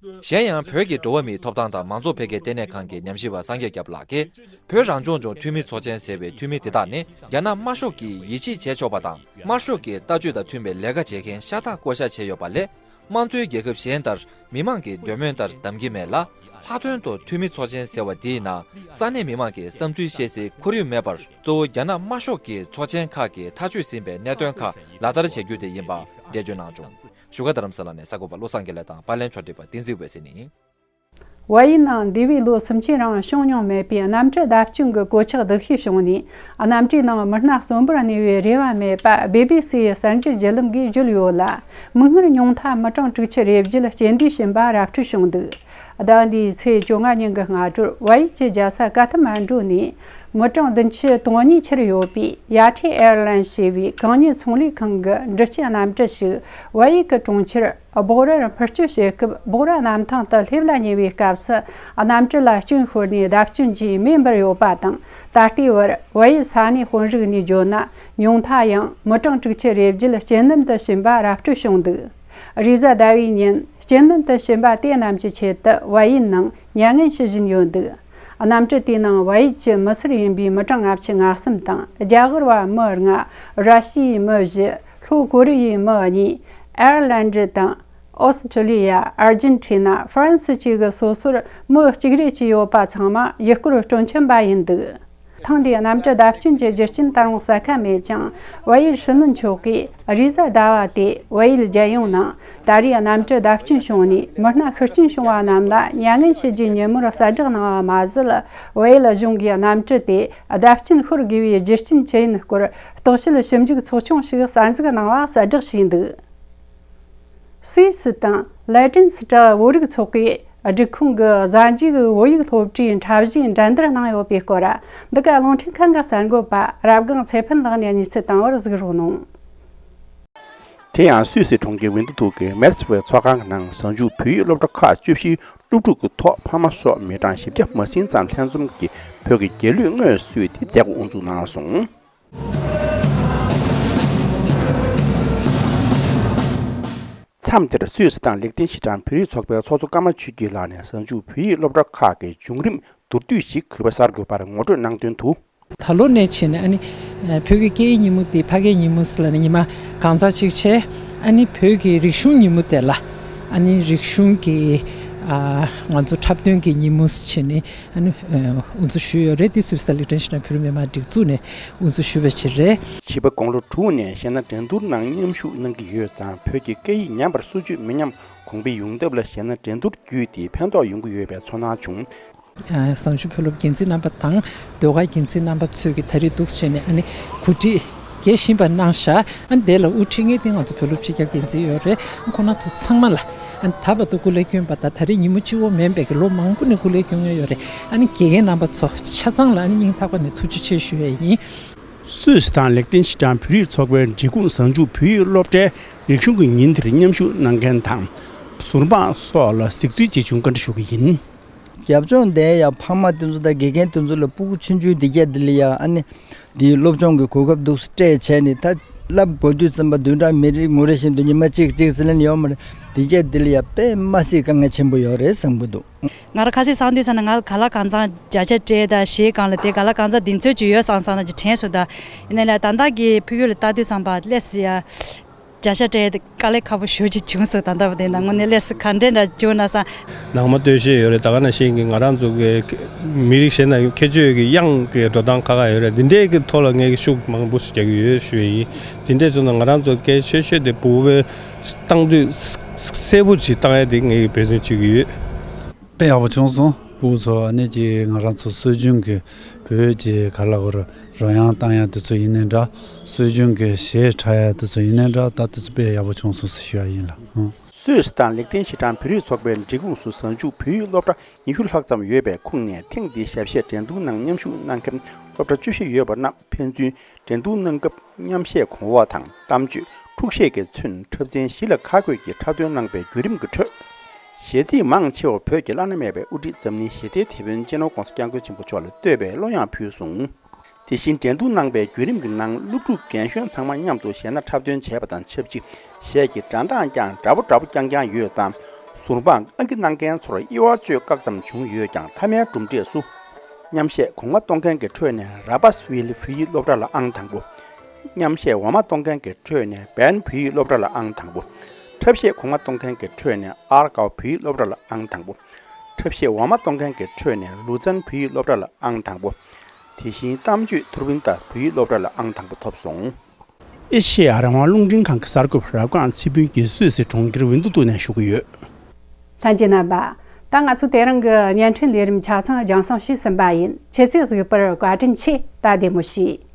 གཞན་ཡང་བོད་ཀྱི་འགྲོ་བ་མིའི་ཐོབ་ཐང་དང་མང་གཙོ་འཕེལ་རྒྱས་ལྟེ་གནས་ཁང་གི་ཉམས་ཞིབ་པ་སངས་རྒྱས་སྐྱབས་ལགས་ཀྱིས། བོད་རང་སྐྱོང་ལྗོངས་འཐུས་མི་ཚོགས་ཆེན་ཟེར་བའི་འཐུས་མི་དེ་དག་ནི་རྒྱ་ནག་དམར་ཤོག་གིས་ཡིད་ཆེས་བྱེད་ཆོག་པ་དང་། དམར་ཤོག་གི་ལྟ་སྤྱོད་དང་མཐུན་པའི་ལས་ཀ་བྱེད་མཁན་ཤ་སྟག་བསྐོ་བཞག་བྱས་ཡོད་པ་ལས། དམངས་གཙོའི་རྒྱལ་ཁབ་གཞན་ལྟར་མི་མང་གི་འདོད་མོས་ལྟར་གདམ་གྱི་མེད་ལ། ལྷག་དོན་དུ་འཐུས་མི་ཚོགས་ཆེན་ཟེར་བ་འདིའི་ནང་ས་གནས་མི་མང་གི་བསམ་ཚུལ་བཤད་སའི་ཁོར་ཡུག་མེད་པར། གཙོ་བོ་རྒྱ་ནག་དམར་ཤོག་གི་ཚོགས་ཆེན་ཁག་གིས་ཐག་གཅོད་ཟིན་པའི་གནད་དོན་ཁག་ལག་བསྟར་བྱ་རྒྱུ་དེ་ཡིན་པ་འགྲེལ་བརྗོད་གནང་བྱུང་། བཞུགས་སྒར་རྡ་རམ་ས་ལ་ནས་གསར་འགོད་པ་བློ་བཟང་དགེ་ལེགས་དང་པར་ལེན་ཕྱོགས་སྒྲིག་པ་བསྟན་འཛིན་འོད་ཟེར་ནས། བལ་ཡུལ་ནང་འདས་པའི་ལོ་སུམ་ཅུའི་རིང་བྱུང་མྱོང་མེད་པའི་གནམ་གྲུ་བརྡབ་སྐྱོན་གྱི་གོད་ཆག་སྡུག་ཤོས་བྱུང་ནས། གནམ་གྲུའི་ནང་མི་སྣ་གསོན་པོར་གནས་པའི་རེ་བ་མེད་པ་བི་བི་སི་ཡི་གསར་འགྱུར་བརྒྱུད་ལམ་གྱིས་བརྗོད་ཡོད་ལ། མིག་སྔར་ཉུང་མཐའ་མི་གྲངས་དྲུག་ཅུ་རེ་བརྒྱད་སྐྱེལ་འདྲེན་བྱིན་པ་ར་སྤྲོད་བྱུང་འདུག་ཟླ་འདིའི་ཚེས་བཅོ་ལྔ་ཉིན་གྱི་སྔ་དྲོར་བལ་ཡུལ་གྱི་རྒྱལ་ས་ཀ་ཐ་མན་ཌུ་ནས་མི་གྲངས་བདུན་ཅུ་དོན་གཉིས་ཁྱེར་ཡོད་པའི་ཡ་ཊི་ཨེར་ལན་ཞེས་པའི་གང་ཉིད་ཚོང་ལས་ཁང་གི་འགྲུལ་སྐྱེལ་གནམ་གྲུ་ཞིག་བལ་ཡུལ་གྱི་གྲོང་ཁྱེར་སྦོག་རར་འཕུར་སྐྱོད་བྱེད་སྐབས། སྦོག་ར་གནམ་ཐང་དུ་སླེབས་ལ་ཉེ་བའི་སྐབས་སུ། གནམ་གྲུ་ལ་སྐྱོན་ཤོར་ནས་བརྡབ་སྐྱོན་གྱིས་མེ་འབར་ཡོད་པ་དང་། ད་ལྟའི་བར་བལ་ཡུལ་ས་གནས་དཔོན་རིགས་ནས་བརྗོད་ན། ཉུང་མཐའ་ཡང་མི་གྲངས་དྲུག་ཅུ་རེ་བརྒྱད་རྐྱེན་འདེམས་དུ་ཕྱིན་པ་ར་སྤྲོད་བྱུང་འདུག་རེས་གཟའ་ཟླ་བའི་ཉིན་རྐྱེན་འདེམས་དུ་ཕྱིན་པ་དེ་རྣམས་ཀྱི་ཆེད་དུ་བལ་ཡུལ་ནང་མྱ་ངན་ཞུ་བཞིན་ཡོད་འདུག་གནམ་གྲུ་དེའི་ནང་བལ་ཡུལ་གྱི་མི་སེར་ཡིན་པའི་མི་གྲངས་ལྔ་བཅུ་ང་གསུམ་དང་། རྒྱ་གར་བ་མི་ལྔ། ར་ཤི་ཡའི་མི་བཞི། ལྷོ་ཀོ་རི་ཡའི་མི་གཉིས། ཨེར་ལན་ཌི་དང་། ཨོ་སི་ཁྲུ་ལི་ཡ། ཨར་ཇེན་ཊི་ན། ཧྥ་རན་སི་བཅས་ཀྱི་སོ་སོར་མི་གཅིག་རེ་བཅས་ཡོད་པ་ཚང་མ་ཡུལ་སྐོར་སྤྲོ་འཆམ་པ་ཡིན་འདུག་ཐེངས་འདིའི་གནམ་གྲུ་བརྡབ་སྐྱོན་གྱི་རྒྱུ་རྐྱེན་ད་རུང་གསལ་ཁ་མེད་ཅིང་། བལ་ཡུལ་སྲིད་བློན་མཆོག་གིས་རེས་གཟའ་ཟླ་བ་དེ་བལ་ཡུལ་རྒྱལ་ཡོངས་ནང་ད་རེས་གནམ་གྲུ་བརྡབ་སྐྱོན་བྱུང་ནས་མི་སྣ་ཤི་སྐྱོན་བྱུང་བ་རྣམས་ལ་མྱ་ངན་ཞུ་རྒྱུའི་ཉིན་མོར་གསལ་བསྒྲགས་གནང་བ་མ་ཟད། བལ་ཡུལ་གཞུང་གིས་གནམ་གྲུ་དེ་བརྡབ་སྐྱོན་ཤོར་དགོས་པའི་རྒྱུ་རྐྱེན་ཇི་ཡིན་སྐོར་རྟོག་དཔྱོད་ཞིབ་འཇུག་ཚོགས་ཆུང་ཞིག་གསར་འཛུགས་གནང་བ་གསལ་བསྒྲགས་བྱས་འདུག་སུད་སི་དང་ལེ་ཏན་སི་ཏྲ་བོད་རིགས་ཚོགས་པའི་སྒྲིག་ཁོངས་ཀྱི་གཟའ་མཇུག་བོད་ཡིག་སློབ་གྲྭའི་འཁྲབ་གཞས་འགྲན་བསྡུར་གནང་ཡོད་པའི་སྐོར། འདི་ག་རླུང་འཕྲིན་ཁང་གི་གསར་འགོད་པ་རབ་སྒང་ཚེ་ཕུན་ལགས་ནས་གནས་ཚུལ་བཏང་བར་གཟིགས་རོགས་གནང་། དེ་ཡང་སུད་སི་གྲོང་ཁྱེར་ཝིན་ཏུ་ཐུག་གི་མེར་སི་ཝེ་ཚོགས་ཁང་གི་ནང་གཟའ་མཇུག་བོད་ཡིག་སློབ་གྲྭ་ཁག་བཅུ་བཞིའི་སློབ་ཕྲུག་གི་ཐོག་ཕ་མ་སོགས་མི་གྲངས་བཞི་བརྒྱ་མ་ཟིན་ཙམ་ལྷན་འཛོམས་ཀྱིས་བོད་ཀྱི་རྒྱལ་གླུ་དངོས་སུ་གསོལ་ཏེ་མཛད་སྒོ་དབུ་འཛུགས་གནང་སོང་། མཚམས་དེར་སུད་སི་དང་ལིག་ཏེན་ཤི་ཏན་བོད་རིགས་ཚོགས་པའི་ཚོགས་གཙོ་ཀརྨ་ཆོས་སྐྱིད་ལགས་ནས་གཟའ་མཇུག་བོད་ཡིག་སློབ་གྲྭ་ཁག་གི་བྱུང་རིམ་མདོར་བསྡུས་ཤིག་གུས་པ་གསར་འགོད་པར་ངོ་སྤྲོད་གནང་དོན་དུ། ད་ལོ་ནས་བྱས་ནས་ཨ་ནི་བོད་ཀྱི་སྐད་ཡིག་ཉིན་མོ་དེ་ཕ་སྐད་ཉིན་མོ་ཟེར་ལབ་ནས་ཉི་མ་གང་ཙམ་ཅིག་བྱས། ཨ་ནི་བོད་ཀྱི་རིག་གཞུང་ཉིན་མོ་དེ་ལ་ཨ་ནི་རིག་གཞུང་གི་ང་ཚོ་འཁྲབ་སྟོན་གྱི་ཉིན་མོ་བྱས་ནས། ཨ་ནི་དབུ་འཛུགས་ཞུས་ཡོད་རེད། དེ་སུད་སི་ལིག་ཏེན་ཤི་ཏན་བོད་རིགས་མི་མང་སྒྲིག་འཛུགས་ནས་དབུ་འཛུགས་ཞུས་པ་ཅིག་རེད། བྱིས་པ་དགུང་ལོ་དྲུག་ནས་གཞས་སྣ་འགྲན་བསྡུར་ནང་མཉམ་ཞུགས་གནང་གི་ཡོད་ཙང་། བོད་ཀྱི་སྐད་ཡིག་ཉམས་པར་སུ་གཅོད་མི་ཉམས་གོང་འཕེལ་ཡོང་ཐབས་ལ་གཞས་སྣ་འགྲན་བསྡུར་བརྒྱུད་དེ་ཕན་ཐོགས་ཡོང་གི་ཡོད་པའི་ཚོར་སྣང་བྱུང་། གཟའ་མཇུག་བོད་སློབ་འགན་འཛིན་རྣམ་པ་དང་ཟློས་གར་འགན་འཛིན་རྣམ་པ་ཚོས་ཀྱི་ད་རེས་འདུག་བྱས་ནས་ཨ་ནི་གོ་སྒྲིག་རྒྱས་ཤིང་པ་གནང་ཤག་ཨ་ནི་དེ་ལ་དབུ་ཁྲིད་ངེས་གཏན་ང་ཚོ་བོད་སློབ་སྤྱི་ཁྱབ་འགན་འཛིན་ཡོད་རེད། ཁོང་རྣམ་ཚོ་ཚང་མ་ལ་ཨ་ནི་ད་བར་དུ་སྐུ་ལས་བསྐྱོན་པ་དང་། ད་རེས་ཉིན་མོ་གཅིག་པོ་མིན་པའི་གི་ལོ་མང་པོ་ནས་སྐུ་ལས་བསྐྱོན་མཁན་ཡོད་རེད། ཨ་ནི་དགེ་རྒན་རྣམ་པ་ཚོ་ཆ་ཚང་ལ་ཨ་ནི་སྙིང་ཐག་པ་ནས་ཐུགས་རྗེ་ཆེ་ཞུ་ཡས་ཡིན། སུད་སི་དང་ལིག་ཏེན་ཤི་ཏན་བོད་རིགས་ཚོགས་པའི་སྒྲིག་ཁོངས་གཟའ་མཇུག་བོད་ཡིག་སློབ་གྲྭའི་རིག་གཞུང་གི་ཉིན་དེར་མཉམ་ཞུགས་གནང་མཁན་དང་། ཟུར་དཔང་སོགས་ལ་གཟིགས་ཚུལ་ཅིག་བྱུང་བཀའ་འདྲི་ཞུ་གི་ཡིན། རྒྱབ་ལྗོངས་དེ་ཡང་ཕ་མ་དེ་ཚོ་དང་དགེ་རྒན་དེ་ཚོ་ལ་སྤུ་གུ་ཆུང་ཆུང་འདི་གྱད་འདི་ལ་ཡང་ཨ་ནི་འདིའི་སློབ་སྦྱོང་གི་གོ་སྐབས་འདུག་སྤྲད་བྱས་ནས། ད་བསླབ་དགོས་དུས་ཙམ་པ་བདུན་ཕྲག་མི་རེ་ངོ་རེ་བཞིན་དུ་ཉི་མ་གཅིག་གཅིག་ཟེར་ལེན་ཡོད་མ་རེད། འདི་གྱད་འདི་ལ་ཡང་དཔེ་མ་སྲིད་དཀའ་ངལ་ཆེན་པོ་ཡོད་རེད་བསམ་གྱི་འདུག་ང་རང་ཁ་སང་སང་དུས་ཙམ་ན་ང་ལ་ག་ལ་གང་འཚམ་བརྒྱ་ཆ་སྤྲད་དང་གཞས་སྒང་ལ་དེ་ག་ལ་གང་འཚམ་གདེང་ཚོད་ཅིག་ཡོད་བསམ་བསམ་ན་ཅིག་དྲན་སོང་། ད་ཡིན་ན་ལ་ད་ལྟ་གི་ཕ་གི་ལ་ལྟ་དུས་ཙམ་པ་ལས་སི་ཡ་བརྒྱ་ཆ་སྤྲད་དེ་དཀའ་ལས་ཁག་པོ་ཞེ་པོ་ཅིག་བྱུང་སོང་། ད་ལྟ་བ་དེ་ན་དངོས་གནས་ལས་སི་ག་འདྲས་འདྲ་བྱུང་ན་བསམ། ནང་མ་སྟོད་གཞས་ཡོད་རེད། ད་ག་ནང་བཞིན་གྱི་ང་རང་ཚོ་གི་མི་རིགས་གཞན་དང་ཁྱད་ཆོས་ཀྱི་དབྱངས་ཀྱི་འགྲོ་སྟངས་ཁག་ཁག་ཡོད་རེད། འདི་འདྲས་ཀྱི་ཐོག་ལ་ངས་ཀྱི་ཤུགས་མང་པོ་ཞིག་རྒྱག་གི་ཡོད་ཞུ་ཡི་ཡིན། འདི་འདྲས་བྱུང་ན་ང་རང་ཚོ་གལ་ཆེ་ཤོས་དེ་བོད་པའི་བཏང་དུས་གསལ་པོ་ཅིག་བཏང་ཡ་དེ་ངས་འབད་བརྩོན་བྱེད་ཀྱི་ཡོད། དཔེ་ཡག་པོ་བྱུང་སོང་། སྤུ་གུ་ཚོ་ཨ་ནི་ཅིག་ང་རང་ཚོ་སྲོལ་རྒྱུན་གྱི་བོད་ཀྱི་ག་ལ་གོ་རོལ་དབྱངས་བཏང་ཡ་དེ་ཚོ་ཡིན་ནའི་འདྲ། སྲོལ་རྒྱུན་གྱི་གཞས་འཁྲབ་ཡ་དེ་ཚོ་ཡིན་ནའི་འདྲ། ད་དེ་ཚོ་དཔེ་ཡག་པོ་བྱུང་སོང་ཟེར་ཞུ་ཡ་ཡིན་ལགས། ཧུང་། སུད་སི་དང་ལིག་ཏེན་ཤི་ཏན་བོད་རིགས་ཚོགས་པའི་སྒྲིག་ཁོངས་སུ་གཟའ་མཇུག་བོད་ཡིག་སློབ་གྲྭ་ཉི་ཤུ་ལྷག་ཙམ་ཡོད་པའི་ཁོངས་ནས། ཐེངས་འདིའི་ཞབས་གཞས་འགྲན་བསྡུར་ནང་མཉམ་ཞུགས་གནང་མཁན་སློབ་གྲྭ་བཅུ་བཞི་ཡོད་པ་རྣམས་ཕན་ཚུན་འགྲན་བསྡུར་གནང་སྐབས་མཉམ་གཞས་གོང་འོག་དང་། གཏམ་བརྗོད། འཁྲུག་གཞས་ཀྱི་ཚུན་འཁྲབ་ཚན་བཞི་ལ་ཁ་བགོས་ཀྱིས་འཁྲབ་སྟོན་གནང་པའི་བརྒྱུད་རིམ་གྱི་ཁྲོད། གཞས་ཚིག་མང་ཆེ་བ་བོད་ཀྱི་བླ་ན་མེད་པའི་དབུ་ཁྲིད་འཛམ་གླིང་ཞི་བདེའི་དེད་དཔོན་སྤྱི་ནོར་༧གོང་ས་༧སྐྱབས་མགོན་ཆེན་པོ་མཆོག་ལ་བསྟོད་པའི་བློ་ཡང་ཕུལ་སོང་། དེ་བཞིན་འགྲན་བསྡུར་གནང་པའི་བརྒྱུད་རིམ་གྱི་ནང་སློབ་ཕྲུག་རྒན་གཞོན་ཚང་མ་མཉམ་དུ་གཞས་སྣ་འཁྲབ་སྟོན་བྱས་པ་དང་ཆབས་ཅིག་གཞས་ཀྱི་སྒྲ་གདངས་ཀྱང་འདྲ་པོ་འདྲ་པོ་རྐྱང་རྐྱང་ཡོད་ཙང་། ཟུར་དཔང་ཨང་ཀི་གནང་མཁན་ཚོར་དབྱེ་བ་གཅོད་དཀའ་ཙམ་བྱུང་ཡོད་ཀྱང་། མཐའ་མའི་གྲུབ་འབྲས་སུ། མཉམ་གཞས་གོང་མ་གཏོང་མཁན་གྱི་ཁྲོད་ནས་ར་པཱས་ཝིལ་བོད་ཡིག་སློབ་གྲྭ་ལ་ཨང་དང་པོ། མཉམ་གཞས་འོག་མ་གཏོང་མཁན་གྱི་ཁྲོད་ནས་བན་བོད་ཡིག་སློབ་གྲྭ་ལ་ཨང་དང་པོ། འཁྲབ་གཞས་གོང་མ་གཏོང་མཁན་གྱི་ཁྲོད་ནས་ཨར་ཀའོ་བོད་ཡིག་སློབ་གྲྭ་ལ་ཨང་དང་པོ། འཁྲབ་གཞས་འོག་མ་གཏོང་མཁན་གྱི་ཁྲོད་ནས་ལུ་ཙན་བོད་ཡིག་སློབ་གྲྭ་ལ་ཨང་དང་པོ། དེ་བཞིན་གཏམ་བརྗོད་ཐུར་བིན་ཏཱ་བོད་ཡིག་སློབ་གྲྭ་ལ་ཨང་དང་པོ་ཐོབ་སོང་། ཨེ་ཤེ་ཡ་རང་དབང་རླུང་འཕྲིན་ཁང་གི་གསར་འགོད་པ་རབ་སྒང་ཚེ་ཕུན་གྱིས་སུད་སི་གྲོང་ཁྱེར་ཝིན་ཏུ་ཏུ་ནས་ཞུ་གི་ཡོད། ལྷན་རྒྱས་རྣམ་པ། ད་ང་ཚོ་དེ་རིང་གི་བརྙན་འཕྲིན་ལས་རིམ་ཆ་ཚང་རྒྱང་སྲིང་ཞུས་ཟིན་པ་ཡིན། ཁྱེད་ཚོས་གཟིགས་པར་བཀའ་དྲིན་ཆེ། ད་བདེ་མོ་བྱོས།